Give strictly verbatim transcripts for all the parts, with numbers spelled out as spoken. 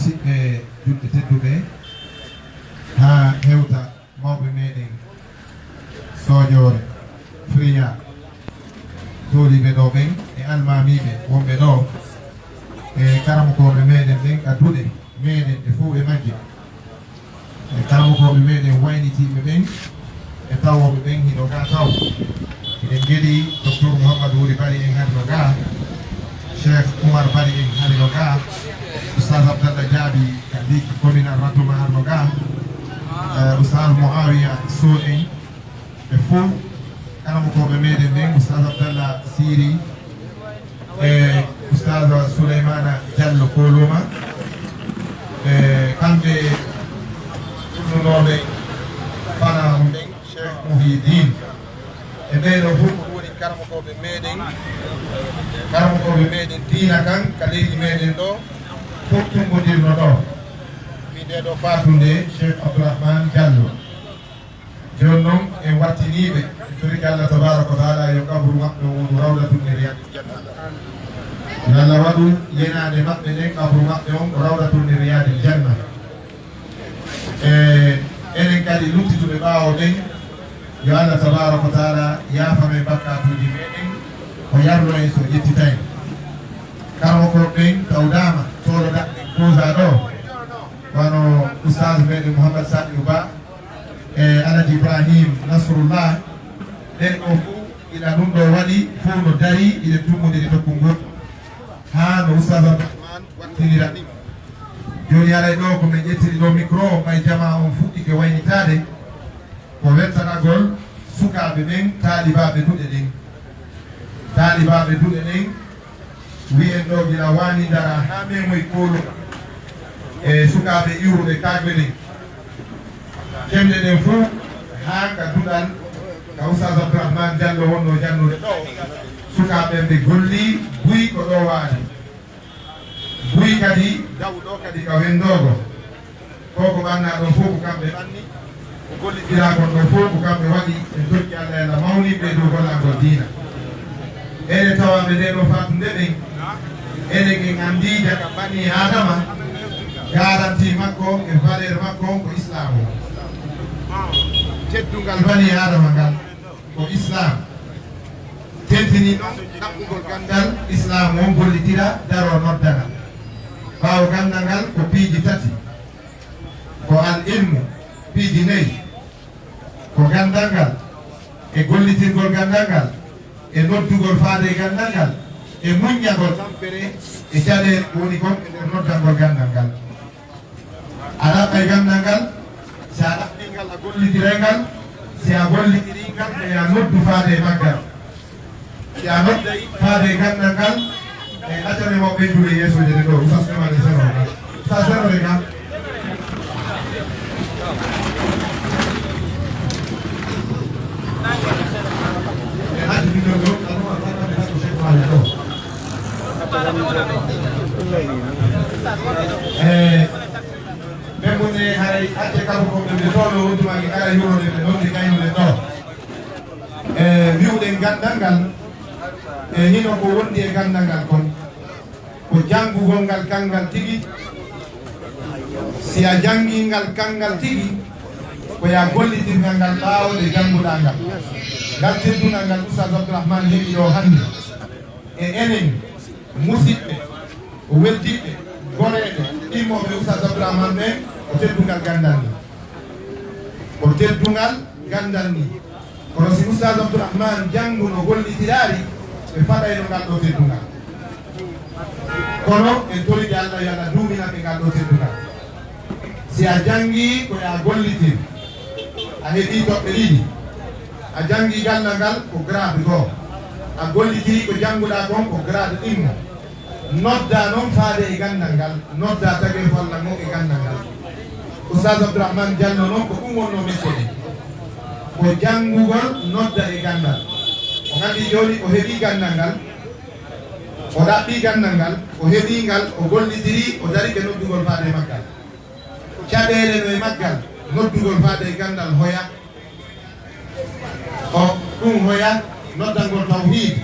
Siɓɓe julɓe tedduɓe, haa hewta mawɓe meɗen Soojoore Friya, jooliiɓe ɗo ɓen e almaamiiɓe wonɓe ɗo, e karamokooɓe meɗen ɓen, adduɓe meɗen e fuu e majje. E karamokooɓe meɗen waynitiiɓe ɓen e tawooɓe ɓen hino gaa taw. Eɗen njeɗi Docteur Mouhamadou Wuri Bari en harino gaa, Cheikh Oumar Bari en harino gaa, Oustaz Abdallah Jaabi ka Liki communal Ratuma harino gaa, eh, Oustaz Mouawiya Sow en, ɓe fof, karamokooɓe meɗen ɓen, Oustaz Abdallah Siri e Oustaz Souleymana Diallo Koloma, e kamɓe ɗumnunooɓe fana on ɓen, Cheikh Mouhidine. E ɓee ɗoo fof ko woni karamokooɓe meɗen, karamokooɓe meɗen diina kan ka leydi meɗen ɗo, fof tummbodirno ɗo. Fii ndee ɗoo faatunde, Cheikh Abdourahmane Diallo. Jooni noon, en wattiniiɓe, en torike Allah tabaaraka wa taala yo qabru maɓɓe on wonu rawdatun min riyadil janna. Yo Allah waɗu yenaande maɓɓe nden, qabru maɓɓe on ko rawdatun min riyadil janna. E enen kadi luttituɓe ɓaawo ɓen, yo Allah tabaaraka wa taala yaafa men bakkaatuuji meɗen, o yarno en, so ƴettita en. Karamokooɓe ɓen tawdaama, tooloɗaa ɓen koosaa ɗo, wano Oustaz meɗen Mouhammad Saliou Ba, e Alhaji Ibrahim Nasrullah, ɓen ɗoo fof, ila ɗum ɗoo waɗi, fof no darii, iɗen tummondiri nokku ngootu, haa no Oustaz Abdourahmane wattinira ɗum. Jooni, aray ɗoo ko min ƴettiri ɗoo micro, ɓay jamaa on fuɗɗike waynitaade, ko weltanagol sukaaɓe ɓen, taalibaaɓe duɗe ɗen. Taalibaaɓe duɗe ɗen, wi'en ɗoo gila Waani Ndara haa memoy Koolo, e sukaaɓe iwruɓe kaagɓe ɗen. Kemɗe ɗen fof haa ka duɗal ka Oustaz Abdourahmane Diallo wonnoo jannude ɗoo. Sukaaɓe ɓen ɓe golli buy ko ɗoo waali. Buy kadi daw ɗoo kadi ka Wendoogo. Ko ko ɓannaa ɗon fof ko kamɓe ɓanni. Ko gollitiraa kon ɗon fof ko kamɓe waɗi. En tokki Allah, Allah mawnii ɓe dow gollagol diina. Enen tawaaɓe ndee ɗoo faatunde ɓen, enen en anndii daga banii Aadama, garanti makko e valeur makko ko Islaam o. Teddungal banii Aadama ngal ko Islaam. Tentinii ɗon ɗaɓɓugol ganndal Islaam o, gollitira, daroo, noddana. Ɓaawo ganndal ngal ko piiji tati. Ko al ilmu, piiji nayi. Ko ganndal ngal, e gollitirgol ganndal ngal, e noddugol faade e ganndal ngal, e muññagol tampere e caɗeele ko woni kon e nder noddangol ganndal ngal. A ɗaɓɓay ganndal ngal, si a ɗaɓɓii ngal, a gollitiray ngal, si a gollitirii ngal, e a noddu faade e maggal. Si a nodday faade e ganndal ngal, e acane mo ɓeydude yeeso de ɗo, Oustaz Kamal e Sero Ka. Oustaz Sero Ka. E acci ɗum ɗo, ɗo, ɗo, ɗo, ɗo, ɗo, ɗo, ɗo. E, ɓe mune haray acce kabo ko ɓe ɓe toɗo, wontumaaki kala yurode ɓe ɗon, ɓe kaynude ɗo. E, wi'uɗen ganndal ngal, e hino ko wondi e ganndal ngal kon, ko janngugol ngal kanngal tigi. Si a janngii ngal kanngal tigi, ko ya gollitirgal ngal ɓaawo nde jannguɗaa ngal. Ngal teddungal ngal Oustaz Abdourahmane heɓi ɗo hannde. E enen, musiɓɓe, weldiɓɓe, goreeɓe, immooɓe Oustaz Abdourahmane ɓen, ko teddungal ganndal ni. Ko teddungal ganndal ni. Kono si Oustaz Abdourahmane janngu no gollitiraari, ɓe faɗayno ngal ɗo teddungal. Kono en torike Allah yo Allah duuminaɓe ngal ɗo teddungal. Si a janngii ko ya gollitir, a heɓii toɓɓe ɗiɗi. A janngii ganndal ngal ko grade goo. A gollitirii ko jannguɗaa kon ko grade ɗimmo. Noddaa noon faade e ganndal ngal, noddaa tageefo Allah ngon e ganndal ngal. Oustaz Abdourahmane Diallo noon ko ɗum wonnoo mecce ɗen. Ko janngugol, nodda e ganndal. O nganndi jooni o heɓii ganndal ngal, o ɗaɓɓii ganndal ngal, o heɓii ngal, o gollitirii, o darike noddugol faade e maggal. Caɗeele no e maggal, noddugol faade e ganndal hoya. O ɗum hoya, noddangol tawhiid,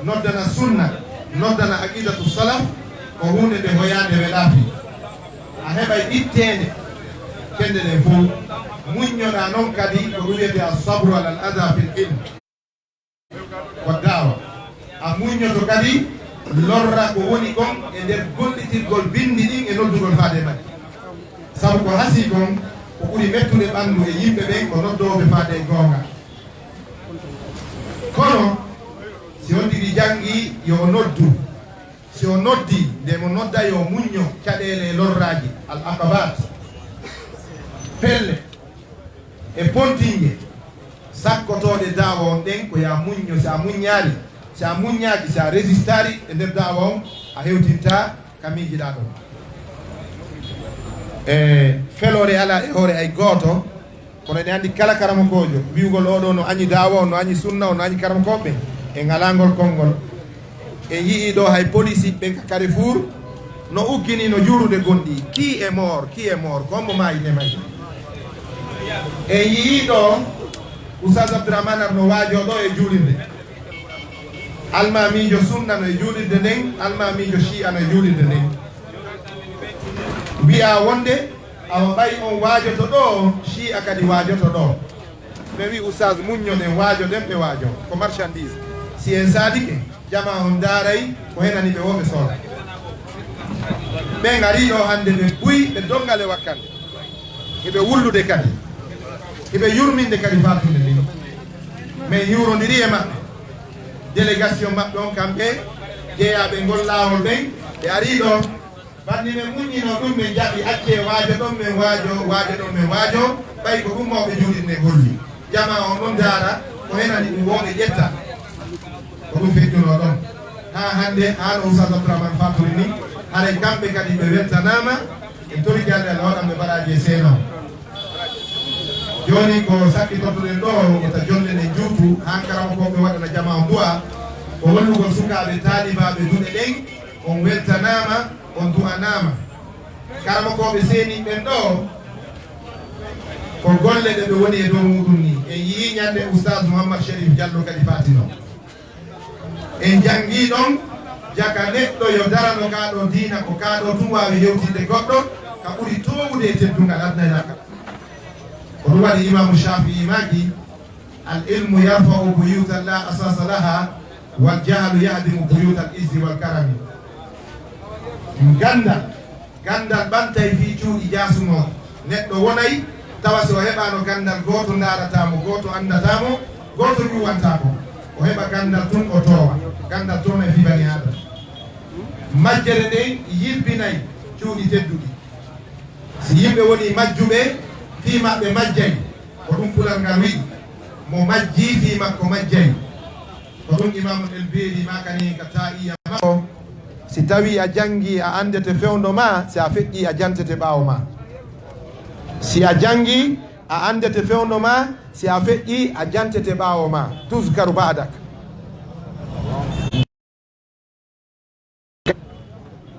noddana sunna, noddana aqidatu salaf, ko huunde nde hoya nde weɗaafi. A heɓay itteende kende ɗen fow. Muññoɗaa non kadi ko ɗum wiyetee as-sabru alal adha fil ilm. Ko daawa. A muññoto kadi lorra ko woni kon e nder gollitirgol binndi ɗin e noddugol faade e majji. Sabu ko hasii kon, ko ɓuri mettude ɓanndu e yimɓe ɓen ko noddooɓe faade e goonga. Kono, si on tigi janngi, yo o noddu. Si o noddi, nde mo nodda, yo o muñño caɗeele e lorraaji, al aqabaat, pelle e pontinge sakkotooɗe daawa on ɗen, ko yo a muñño. Si a muññaali, si a muññaaki, si a résistaali e nder daawa on, a hewtintaa ka miijiɗaa ɗon. E feloore alaa e hoore hay gooto, kono eɗen anndi kala karamokoojo wi'ugol oo ɗoo no añi daawa on, no añi sunna on, no añi karamokooɓe ɓen, en alaa ngol konngol. En yi'ii ɗoo hay police ɓen ka Carrefour no uggini, no juurude gonɗi. Qui est mort? Qui est mort? Ko hombo maayi nde maayi? En yi'ii ɗoo Oustaz Abdourahmane Ar no waajoo ɗoo e juulirde. Almaamiijo sunna no e juulirde nden, almaamiijo shi'a no e juulirde nden. Wi'aa wonde awa ɓay on waajoto ɗoo, shi'a kadi waajoto ɗoo. Ɓe wi'i, Oustaz, muññoɗen, waajoɗen, ɓe waajoo. Ko marchandise. Si en saadike, jamaa on ndaaray ko henani ɓe woo ɓe sooda. Ɓen arii ɗoo hannde ɓe buy, ɓe donngal e wakkande. Hiɓe wullude kadi. Hiɓe yurminde kadi faatunde ndin. Men hiwrondiri e maɓɓe. Délégation maɓɓe on kamɓe jeyaaɓe ngol laawol ɓen, ɓe arii ɗoo. Banni men muññinoo ɗum, men jaɓi, accee waajoɗon men waajoo, waajoɗon men waajoo, ɓay ko ɗum mawɓe juulirde ngolli. Jamaa on ɗon ndaara, ko henani ɗum woo ɓe ƴetta. Ko ɗum feƴƴunoo ɗon. Haa hannde, haa no Oustaz Abdourahmane Fatori ni, haray kamɓe kadi ɓe weltanaama, en torike Alla, Alla waɗan ɓe baraaji e seenaw. Jooni ko sakkitortoɗen ɗoo, wota jonde ɗen juutu, haa karamokooɓe waɗana jamaa on du'a, ko hollugol sukaaɓe taalibaaɓe duɗe ɗen, on weltanaama, on du'anaama. Karamokooɓe seeni ɓen ɗoo, ko golle ɗe ɓe woni e dow muɗum ni. En yi'ii ñande Oustaz Mouhammad Chérif Diallo kadi faatino. En janngii ɗon, jaka neɗɗo yo darano kaa ɗoo diina, ko kaa ɗoo tun waawi hewtinde goɗɗo, ka ɓuri toowude e teddungal aduna e laakhira. Ko ɗum waɗi Imaamu Shaafi'i maaki, "Al ilmu yarfa'u buyutan la asasa laha, wal jahlu yahdimu buyutal izzi wal karami." Ganndal, ganndal ɓantay fii cuuɗi jaasunooɗi. Neɗɗo wonay, tawa si o heɓaano ganndal gooto ndaarataa mo, gooto anndataa mo, gooto ƴuwantaa ko. O heɓa ganndal tun, o toowa. Ganndal townay fii bani Aadama. Majjere nden yibbinay cuuɗi tedduɗi. Si yimɓe wonii majjuɓe, fii maɓɓe majjay. Ko ɗum pular ngal wi'i, "Mo majjii, fii makko majjay." Ko ɗum Imaamul Elbeeri maakani ka taa'iya makko, "Si tawii a janngii, a anndete fewndo maa, si a feƴƴii, a jantete ɓaawo maa. Si a janngii, a anndete fewndo maa, si a feƴƴii, a jantete ɓaawo maa. Tuzkaru ba'dak."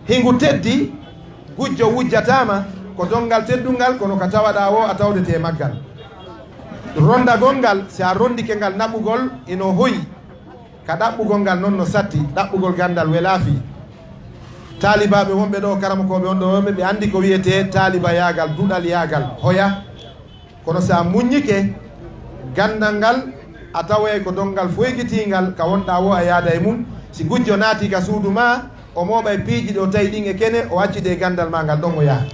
Hingu teddi, gujjo wujjataama, ko donngal teddungal, kono ka tawaɗaa woo a tawdete e maggal. Ronndagol ngal, si a ronndike ngal naɓugol, ino hoyi. Ka ɗaɓɓugol ngal non no satti, ɗaɓɓugol ganndal welaa fii. Taalibaaɓe wonɓe ɗoo, karamokooɓe wonɓe ɗoo, ɓe anndi ko wiyetee taalibayaagal, duɗalyaagal, hoya. Kono si a muññike ganndal ngal, a taway ko donngal foygitiingal, ka wonɗaa woo a yaada e mum. Si gujjo naatii ka suudu maa, o mooɓay piiji ɗi o tawi ɗin e kene, o accidi e ganndal maa ngal ɗon o yaha.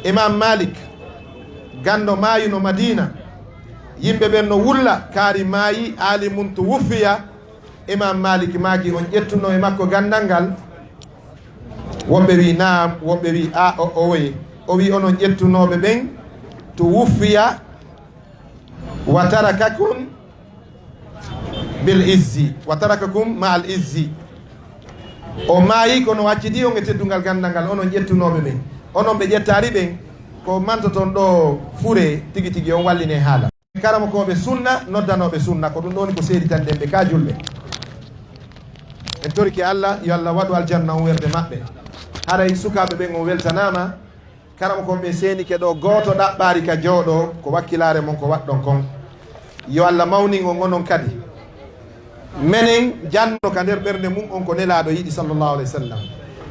Imaam Maalik, ganndo maayuno Madiina, yimɓe ɓen no wulla, kaari maayi, aalimun tuwuffiya. Imaam Maalik maaki, on ƴettuno e makko ganndal ngal? Woɓɓe wi'i, "Naam," woɓɓe wi'i, "A, o, o woye." O wi'i, "Onon ƴettunooɓe ɓen, tuwuffiya wa tarakakum bil izzi, wa tarakakum ma'al izzi." O maayi, kono o accidi on e teddungal ganndal ngal, onon ƴettunooɓe ɓen. Onon ɓe ƴettaali ɓen, ko mantoton ɗoo fure tigi tigi, on walline haala. Karamokooɓe sunna, noddanooɓe sunna, ko ɗum ɗoo woni ko seeditanɗen ɓe ka julɓe. En torike Alla, yo Alla waɗu aljanna on werde maɓɓe. Haray sukaaɓe ɓen on weltanaama, karamokooɓe ɓe seenike ɗoo, gooto ɗaɓɓaari ka jooɗoo, ko wakkilaare mon ko waɗɗon kon. Yo Alla mawnin on onon kadi. Menen janno ka nder ɓernde mum on ko Nelaaɗo yiɗi, sallallahu alayhi wa sallam.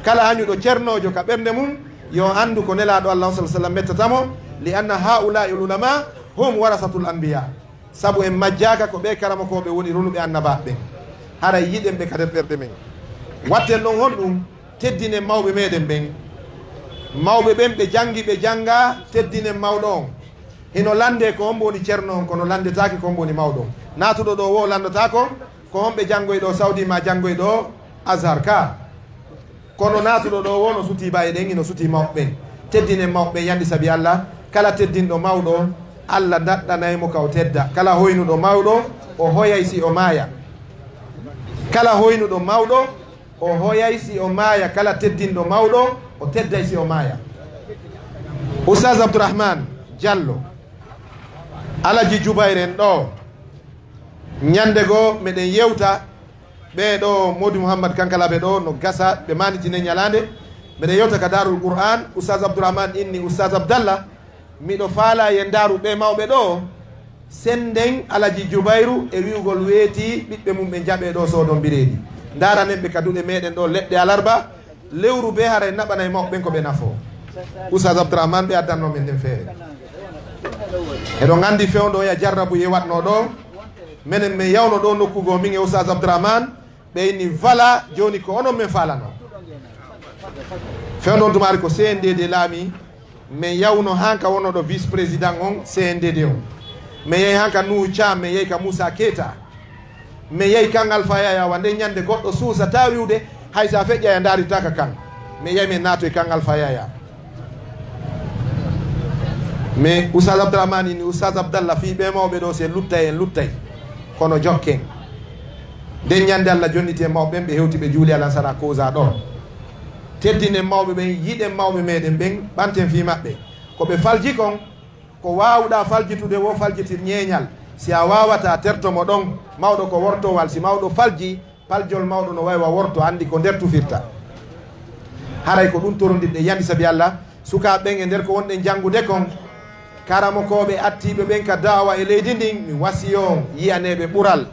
Kala añuɗo cernoojo ka ɓernde mum, Yo anndu ko Nelaaɗo Allah on, sallallahu alaihi wasallam, mettata mo, "Li anna haa'ulaa'i ulama hum warasatul anbiya." Sabu en majjaaka ko ɓee karamokooɓe woni ronuɓe annabaaɓe ɓen. Haray yiɗen ɓe ka nder ɓerɗe men. Watten ɗon honɗum? Teddinen mawɓe meɗen ɓen. Mawɓe ɓen ɓe janngi, ɓe jannga, teddinen mawɗo on. Hino lanndee ko hombo woni ceerno on, kono lanndetaake ko hombo woni mawɗo on. Naatuɗo ɗoo woo lanndotaako ko homɓe janngoyɗo Saudi maa janngoyɗo Azhar ka. Kono naatuɗo ɗoo woo no sutii baye ɗen, hino sutii mawɓe ɓen. Teddinen mawɓe ɓen, yandi sabi Allah. Kala teddinɗo mawɗo, Allah daɗɗanay mo ka o tedda. Kala hoynuɗo mawɗo, o hoyay si o maaya. Kala hoynuɗo mawɗo, o hoyay si o maaya. Kala teddinɗo mawɗo, o tedday si o maaya. Oustaz Abdourahmane Diallo, Alaji Jubayr en ɗoo, ñande goo meɗen yewta ɓee ɗoo, Modi Mouhammad Kankalaaɓe ɗoo no gasa, ɓe maanitine ñalaande. Meɗen yewta ka Daarul Qur'an, Oustaz Abdourahmane inni Oustaz Abdallah, miɗo faalaa yen ndaaru ɓee mawɓe ɗoo, sennden Alaji Jubayru e wi'ugol weetii ɓiɓɓe mum ɓe jaɓee ɗoo soodon bireedi. Ndaaranen ɓe ka duɗe meɗen ɗoo, leɗɗe alarba, lewru bee, haray naɓanay mawɓe ɓen ko ɓe nafoo. Oustaz Abdourahmane ɓe addannoo men nden feere. Eɗon anndi fewndo oya jarrabu ye waɗnoo ɗoo, menen men yawno ɗoo nokku goo, min e Oustaz Abdourahmane, ɓe inni, "Voilà, jooni ko onon men faalanoo." Fewndo on tumaari ko C N D D laamii, men yawno han ka wonooɗo vice président on C N D D on. Men yahi han ka Nuhu Thiam, men yahi ka Moussa Keita. Men yahi kan Alpha Yaya wa, nden ñande goɗɗo suusataa wi'ude, hay si a feƴƴay a ndaariraaka kan. Men yahi men naatoyi kan Alpha Yaya. Men Oustaz Abdourahmane inni Oustaz Abdallah, fii ɓee mawɓe ɗoo, si en luttay, en luttay. Kono jokken. Nden ñande Allah jonniti en mawɓe ɓen, ɓe hewti ɓe juuli alansara Koza ɗoo. Teddinen mawɓe ɓen, yiɗen mawɓe meɗen ɓen, ɓanten fii maɓɓe. Ko ɓe falji kon, ko waawuɗaa faljitude woo, faljitir ñeeñal. Si a waawataa, terto mo ɗon. Mawɗo ko wortowal, si mawɗo falji, paljol mawɗo no wayi wa worto, anndi ko nder tufirta. Haray ko ɗum torondirɗen, yandi sabi Allah. Sukaaɓe ɓen e nder ko wonɗen janngude kon, karamokooɓe attiiɓe ɓen ka da'wa e leydi ndin, mi wasiyo on, yi'aneeɓe ɓural.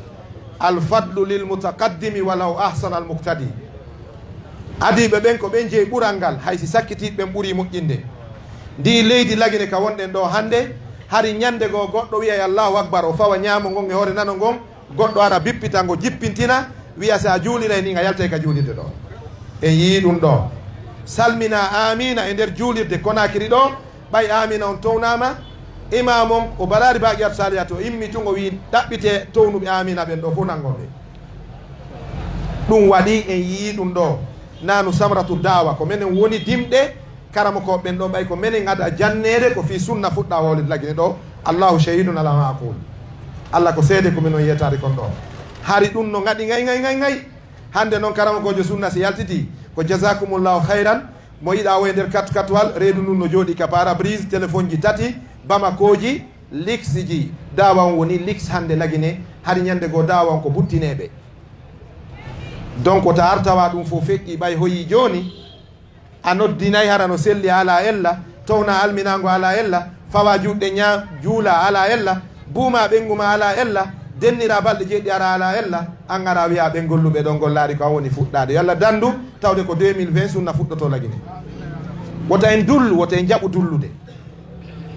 Al fadlu lil mutaqaddimi walaw ahsana al muqtadi. Adiiɓe ɓen ko ɓen jeyi ɓural ngal, hay si sakkitiiɓe ɓen ɓurii moƴƴinde. Ndii leydi Lagine ka wonɗen ɗoo hannde, hari ñande goo goɗɗo wi'ay Allahu Akbar, o fawa ñaamo ngon e hoore nano ngon, goɗɗo ara bippita ngo, jippintina, wi'a si a juuliray nin a yaltay ka juulirde ɗoo. En yii ɗum ɗoo. Salmina aamiina e nder juulirde Konaakiri ɗoo, ɓay aamiina on townaama, imaam on o baraari Baaqiyatu Saalihatu, o immi tun o wi'i, "Ɗaɓɓitee townuɓe aamiina ɓen ɗoo fow, nanngoo ɓe." Ɗum waɗi en yii ɗum ɗoo. Nanu Samratu Daawa, ko menen woni dimɗe, karamokooɓe ɓen ɗoo, ɓay ko menen ada janneede, ko fii sunna fuɗɗa wowlirde Lagine ɗoo. Allahu shahidun ala ma aqul. Allah ko seede ko min on yeetaade kon ɗoo. Hari ɗum no ngaɗi ngay, ngay, ngay, ngay. Hannde noon karamokoojo sunna si yaltiti, ko jazakumullahu khayran. Mo yiɗa o e nder kattu kattuwal, reedu ndun no jooɗi ka parabrise, téléphone ji tati, Bamako ji, Lix ji. Daawa on woni Lix hannde Lagine, hari ñande goo daawa on ko buttineeɓe. Donc, ta artawa ɗum fof feƴƴi, ɓay hoyi jooni, a noddinay hara no selli, a alaa ella, towna alminaango, a alaa ella, fawa juuɗe ña-, juula, a alaa ella, buuma ɓenngu ma, a alaa ella, dennira balɗe jeeɗiɗi, ara, a alaa ella, an ara wi'a ɓen golluɓe ɗon gollaali ko an woni fuɗɗaade. Yo Allah danndu, tawde ko deux mille vingt sunna fuɗɗoto Lagine. Wota en dullu, wota en jaɓu dullude.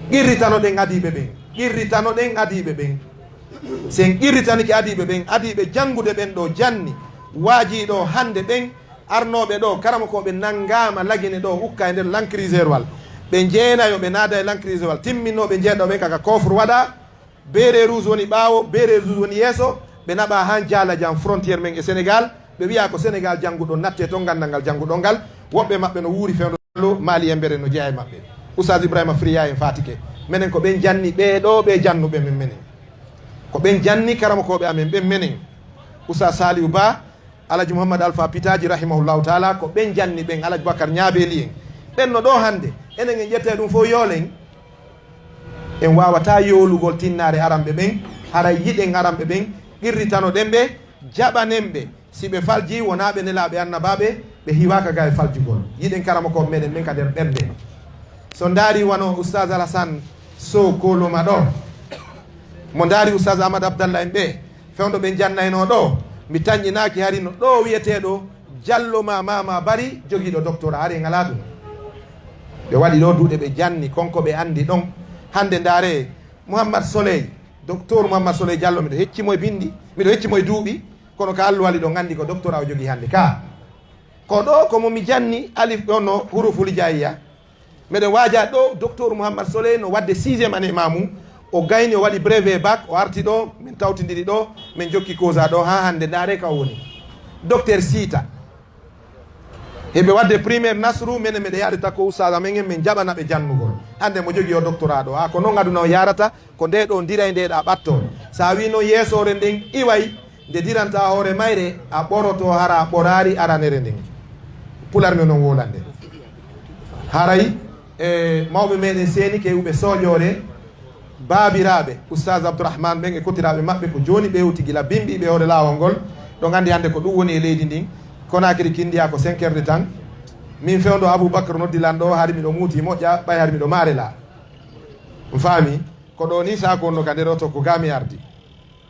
Qirritano ɗen adiiɓe ɓen, qirritano ɗen adiiɓe ɓen. Si en qirritanike adiiɓe ɓen, adiiɓe janngude ɓen ɗoo janni, waajii ɗoo hannde ɓen, arnooɓe ɗoo, karamokooɓe nanngaama Lagine ɗoo, ukka e nder Land Cruiserwal. Ɓe njeenayo, ɓe naada e Land Cruiserwal. Timminnooɓe njeeɗo ɓen, kaka coffre waɗa, béret rouge woni ɓaawo, béret rouge woni yeeso, ɓe naɓa han Jaala Jam, frontière men e Sénégal. Ɓe wi'a ko Sénégal jannguɗon, nattee ton, nganndal ngal jannguɗon ngal. Woɓɓe maɓɓe no wuuri fewndo Mali e mbere no jeyaa e maɓɓe. Oustaz Ibrahima Friya en faatike. Menen ko ɓen janni ɓee ɗoo, ɓee jannuɓe men menen. Ko ɓen janni karamokooɓe amen ɓen menen. Oustaz Saliou Ba, Alaji Mouhammad Alpha Pitaji, rahimahullahu taala, ko ɓen janni ɓen, Alaji Bakar Ñaabeeli en. Ɓen no ɗoo hannde, enen en ƴettay ɗum fof yoolen. En waawataa yoolugol tinnaare aranɓe ɓen, haray yiɗen aranɓe ɓen, qirritanoɗen ɓe, jaɓanen ɓe. Si ɓe faljii, wonaa ɓe nelaaɓe annabaaɓe, ɓe hiwaaka ga e faljugol. Yiɗen karamokooɓe meɗen ɓen ka nder ɓernde. So ndaari wano Oustaz Alassane Sow Koloma ɗoo, mo ndaari Oustaz Ahmad Abdallah en ɓee, fewndo ɓe jannaynoo ɗoo, mi tanƴinaaki hari no ɗoo wi'eteeɗo Jallo ma Mama Bari jogiiɗo doctorat, hari en alaa ɗum. Ɓe waɗi ɗo duuɗe, ɓe janni kon ko ɓe anndi ɗon. Hannde ndaaree, Mouhammad Soleil, docteur Mouhammad Soleil Diallo, miɗo hecci mo e binndi, miɗo hecci mo e duuɓi, kono ka alluwali ɗon anndi ko doctorat o jogii hannde ka. Ko ɗo ko mo mi janni alif ɗon no huruful hijaiya. Meɗen waaja ɗo, docteur Mouhammad Soleil no waɗde sixième année ma mum. O gayni, o waɗi brevet bac, o arti ɗo, min tawtindiri ɗo, min jokki causa ɗo haa hannde. Ndaaree ka o woni. Docteur Siita. Heɓe waɗde primaire Nasru, minen meɗen yaade takko ustaas amen en, min jaɓana ɓe jannugol. Hannde mo jogii o doctorat ɗo. A ko noon aduna o yaarata, ko nde ɗo ndiray nde ɗa ɓatto. So a wii noon yeesoore nden iway, nde diranta hoore mayre, a ɓoroto hara a ɓoraari aranere nden. Pular men noon wolande. Haray, e, mawɓe meɗen seenike e uɓe sooƴoore, baabiraaɓe, Oustaz Abdourahmane ɓen e kotiraaɓe maɓɓe, ko jooni ɓe hewti gila bimbi ɓe hoore laawol ngol. Ɗon anndi hannde ko ɗum woni e leydi ndin. Conakry kindiya ko cinq heures de temps. Min fewndo Aboubacry noddi lan ɗo, hari miɗo muuti moƴƴa, ɓay hari miɗo maare la. On faami? Ko ɗo ni saako wonno ka nder oto, ko ga mi ardi.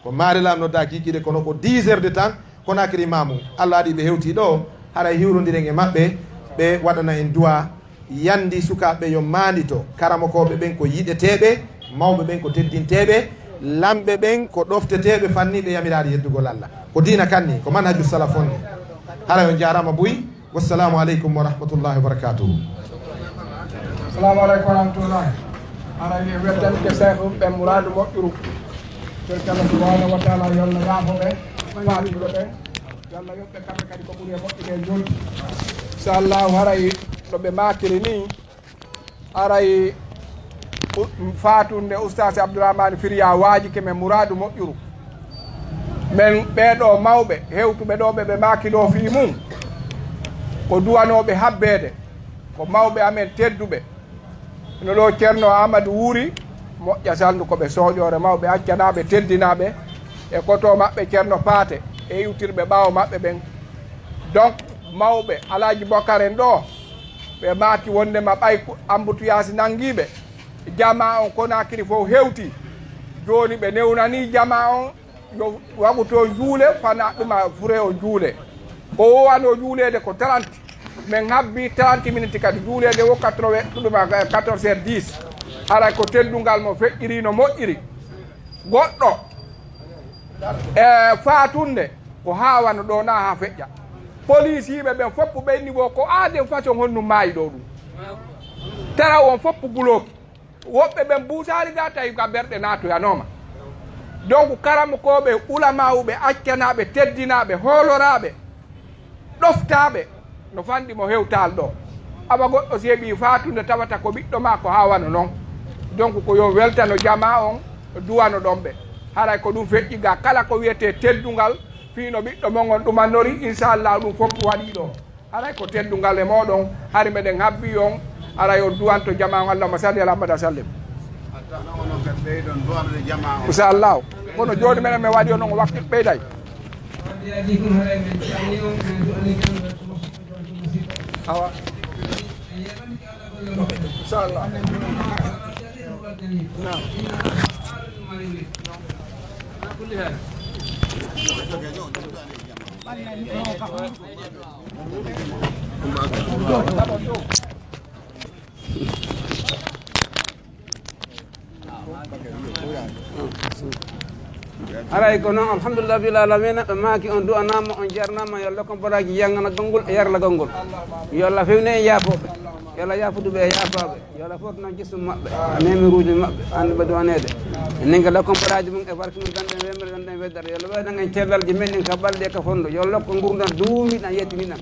Ko maare la mi noddaaki kikiɗe, kono ko dix heures de temps, Conakry ma mum. Allah waɗi ɓe hewti ɗo, haray hiwrondiren e maɓɓe, ɓe waɗana en du'a. Yandi sukaaɓe yo maandito, karamokooɓe ɓen ko yiɗeteeɓe, mawɓe ɓen ko teddinteeɓe, lamɓe ɓen ko ɗofteteeɓe, fanniiɓe yamiraade yeddugol Allah. Ko diina kanni, ko manhaju salaf wonni. Haray on jaaraama buy. Wassalaamu aleykum wa rahmatullahi wa barakatuhu. Assalamu aleykum wa rahmatullahi. Haray en weltanike Seeku ɓe muraadu moƴƴuru. Ɓe kala subhanahu wa taala yo Allah yaafo ɓe, faatuɓe ɓe. Yo Allah yoɓ ɓe kamɓe kadi ko ɓuri e moƴƴude e njoɗi. Inchallahu, haray no ɓe maakiri ni, haray u-, faatunde Ustaas Abdourahmane Firiya waajike men muraadu moƴƴuru. Men ɓee ɗoo mawɓe hewtuɓe ɗoo ɓe ɓe maaki ɗoo fii mum, ko duwanooɓe habbeede, ko mawɓe amen tedduɓe. Hino ɗoo Ceerno Aamadu Wuuri, moƴƴa salndu, ko ɓe sooƴoore mawɓe, accanaaɓe, teddinaaɓe, e koto maɓɓe Ceerno Paate, e iwtirɓe ɓaawo maɓɓe ɓen. Donc, mawɓe Alaaji Bokar en ɗoo, ɓe maaki wonndema ɓay ko embouteillage nanngiiɓe, jamaa on Konaakiri fof hewtii. Jooni ɓe newnanii jamaa on, yo wagu to juule, fana ɗuma fure o juule. Ko wowano juuleede ko trente. Min habbi trente minutes kadi juuleede wo quatre-vingts, ɗuma quatorze heures dix. Haray ko teddungal mo feƴƴiri no moƴƴiri. Goɗɗo, e faatunde ko haawano ɗo na haa feƴƴa. Polisiiɓe ɓen fof ɓenni wo ko aaden façon honɗum maayi ɗo ɗum. Tara on fof bulooki. Woɓɓe ɓen buusaali ga tawi ka berɗe naatoyanooma. Donc, karamokooɓe, ulamaaɓe, accanaaɓe, teddinaaɓe, hooloraaɓe, ɗoftaaɓe, no fanɗi mo hewtaal ɗo. Awa goɗɗo si heɓii faatunde tawata ko ɓiɗɗo maa ko haawano non. Donc, ko yo weltano jamaa on, duwano ɗon ɓe. Haray ko ɗum feƴƴi ga kala ko wiyetee teddungal, fii no ɓiɗɗo mon on ɗumannori, inchallah ɗum fof waɗii ɗo. Haray ko teddungal e mooɗon, hari meɗen habbii on, haray on duwanto jamaa on. Allahumma salli ala Muhammad wa sallim. Inchallah. Kono jooni menen men waɗi on, on waktu ɓeyday. Awa. Inchallah. Naam. Haray ko noon, alhamdulillah rabbil alamina, ɓe maaki on du'anaama, on jarnaama, yo Allah kon baraaji yanngana gonngol e yarla gonngol. Yo Allah fewne e yaafooɓe, yo Allah yaafuduɓe e yaafaaɓe. Yo Allah fotno jisum maɓɓe, e memiruuji maɓɓe, hannde ɓe duwaneede. E nenge lokko mbaɗaaji mum e barke mum, ganden wemre, ganden weddere. Yo Allah ɓeydan en cellalji men ɗin ka ɓalli e ka fondo. Yo lokko ngurndan duumiɗan, yettiniɗan.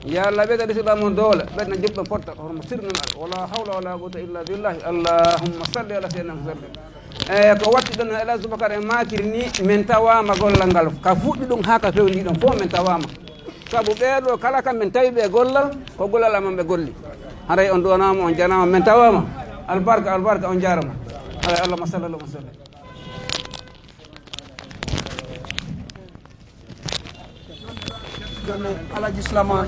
Yo Allah ɓeydan Islaam on doole, ɓeydan juɓɓe potta, hormo sirnunal. Wala hawla wala quwwata illa billahi. Allahumma salli ala sayyidina Muhammad. E ko watti ɗon, El Hadj Boubacar e maakiri ni, min tawaama gollal ngal. Ka fuɗɗi ɗum haa ka fewndi ɗon fof min tawaama. Sabu ɓee ɗoo kala kam min tawi ɓe gollal, ko gollal amen ɓe golli. Haray on duwanaama, on janaama, min tawaama. Albarka, albarka, on jaarama. Haray Allahumma salli, Allahumma salli. Alhaji Sulaman.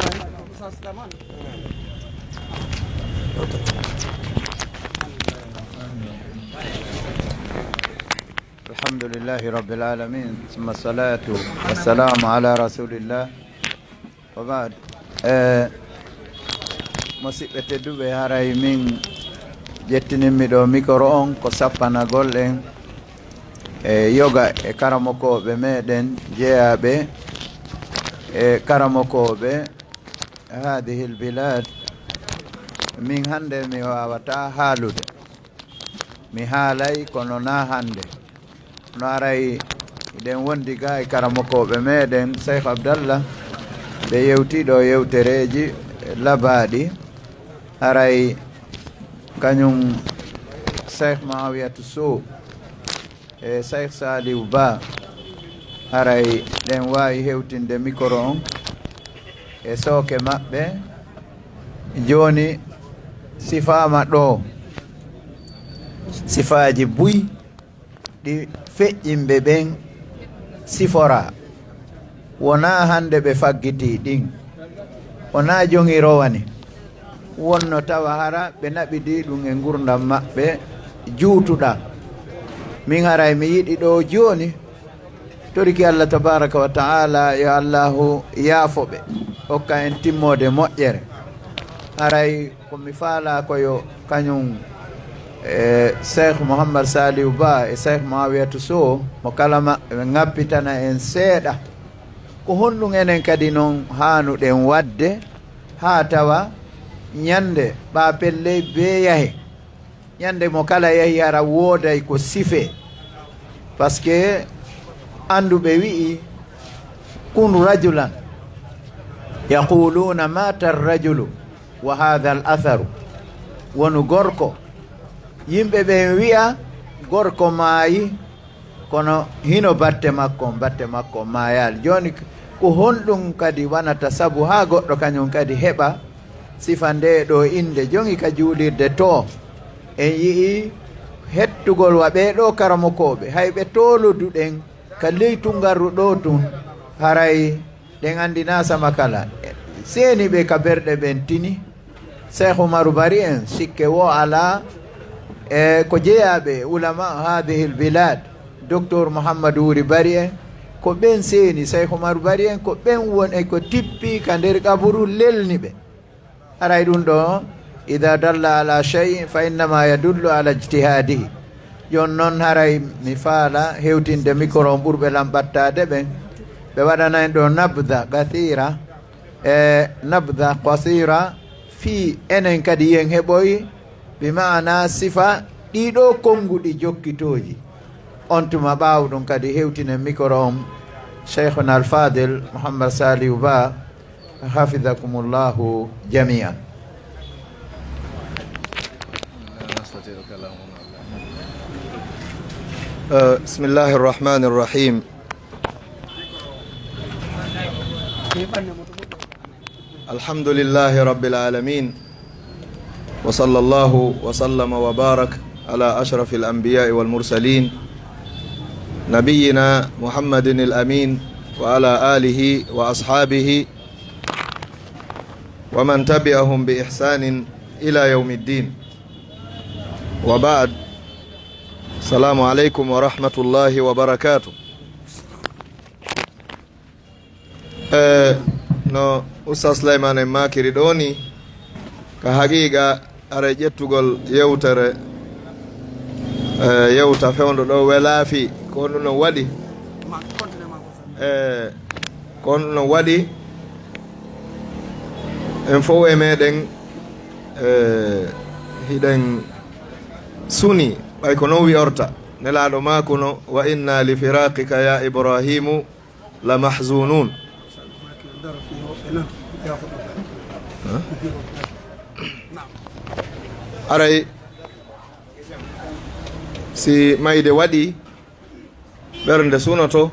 الحمد لله رب العالمين، ثم الصلاة والسلام على رسول الله، وبعد. Eh, Musiɓɓe tedduɓe, haray min ƴettinimmi ɗo mikoro on ko sappanagol en e yoga e karamokooɓe meɗen jeyaaɓe e karamokooɓe haadihil bilaad. Min hannde mi waawataa haalude. Mi haalay, kono na hannde. No aray, eɗen wondi ga e karamokooɓe meɗen, Cheikh Abdallah, ɓe yewti ɗo yewtereeji labaaɗi. Haray kañum Cheikh Mawiyatu Sow e Cheikh Saliou Ba, haray ɗen waawi hewtinde mikoro on e sooke maɓɓe. Jooni sifaama ɗo sifaaji buy ɗi feƴƴinɓe ɓen siforaa. Wonaa hannde ɓe faggitii ɗin. Wonaa joŋi rowani. Wonno tawa hara ɓe naɓidii ɗum e ngurndan maɓɓe juutuɗan. Min haray mi yiɗi ɗo jooni, toriki Allah tabaraka wa ta'ala, yo Allahu yaafo ɓe, hokka en timmoode moƴƴere. Haray ko mi faalaa ko yo kañum e Cheikh Mouhammad Saliou Ba e Cheikh Mawiyatu Sow, mo kala maɓɓe ɓe ngappitana en seeɗa. Ko honɗum enen kadi non haanuɗen waɗde haa tawa ñande ɓa pelley bee yahe? Ñande mo kala yahi hara wooday ko sifee. Parce que annduɓe wi'i, kun rajulan, yaquluna mata rajulu wa hadha al atharu. Wonu gorko, yimɓe ɓen wi'a gorko maayi, kono hino batte makko on, batte makko on maayaali. Jooni, ko honɗum kadi wanata sabu haa goɗɗo kañum kadi heɓa sifa nde ɗo innde? Joŋi ka juulirde to, en yi'i hettugol wa ɓee ɗo karamokooɓe, hay ɓe tooloduɗen ka ley tungarru ɗo tun, haray ɗen anndinaa sama kala. Seeni ɓe ka berɗe ɓen tini. Cheikh Umaru Bari en, sikke wo alaa, e ko jeyaaɓe ulama hadihil bilad, Docteur Mouhamadou Wuri Bari en, ko ɓen seeni Cheikh Umaru Bari en, ko ɓen woni ko tippi ka nder qaburu lelni ɓe. Haray ɗum ɗo, ida dalla ala shay'in fa innama yadullu ala ijtihadihi. Jon non haray mi faala hewtinde mikoro on ɓurɓe lan ɓattaade ɓen, ɓe waɗana en ɗo nabda gasira e nabda qasira, fii enen kadi yen heɓoy, bi maana sifa ɗiɗo konnguɗi jokkitooji. On tuma ɓaawo ɗum kadi hewtinen mikoro on Cheikhuna Al Fadil Mouhammad Saliou Ba, hafidakumullahu jami'an. Uh, bismillahir rahmanir rahim. الحمد لله رب العالمين، وصلى الله وسلم وبارك على أشرف الأنبياء والمرسلين، نبينا محمد الأمين، وعلى آله وأصحابه ومن تبعهم بإحسان إلى يوم الدين. وبعد، السلام عليكم ورحمة الله وبركاته. E, no Oustaz Souleymane en maakiri ɗo ni, ka haqiqa, aray ƴettugol yewtere, e, yewta fewndo ɗo welaafi, ko honɗum non waɗi? E, ko honɗum non waɗi? En fof e meɗen, e, hiɗen suni, ɓay ko non wi'orta. Nelaaɗo maakuno, "Wa inna li firaqika ya Ibrahimu la mahzunun." Aray, si mayde waɗi, ɓernde sunoto,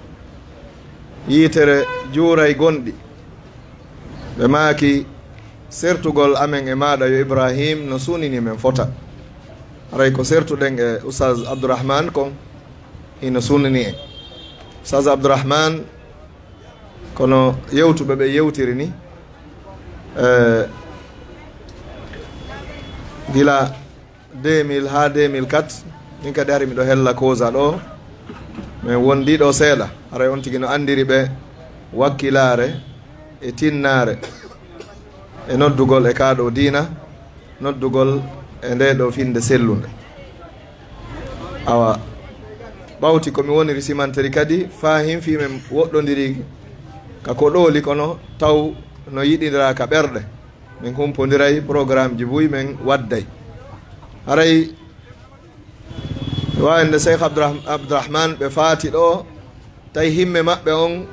yiitere juuray gonɗi. Ɓe maaki, "Sertugol amen e maaɗa yo Ibrahim no sunini men fota." Aray ko sertuɗen e Oustaz Abdourahmane kon, hino sunini en. Oustaz Abdourahmane, kono yewtuɓe ɓe yewtiri ni, eh, gila deux mille haa deux mille quatre, min kadi hari miɗo hella kosa ɗo, min wondi ɗo seeɗa. Haray on tigi no anndiri ɓe wakkilaare e tinnaare. e noddugol e kaa ɗoo diina, noddugol e ndee ɗoo finnde sellunde. Awa, ɓawti ko mi woniri simanteri kadi, faa hin fii men woɗɗondiri ka ko ɗooli, kono taw no yiɗindiraa ka ɓerɗe. Min humpondiray, programmeji buy min wadday. Haray waawande Cheikh Abdourah-, Abdourahmane ɓe faati ɗoo, tawi himme maɓɓe on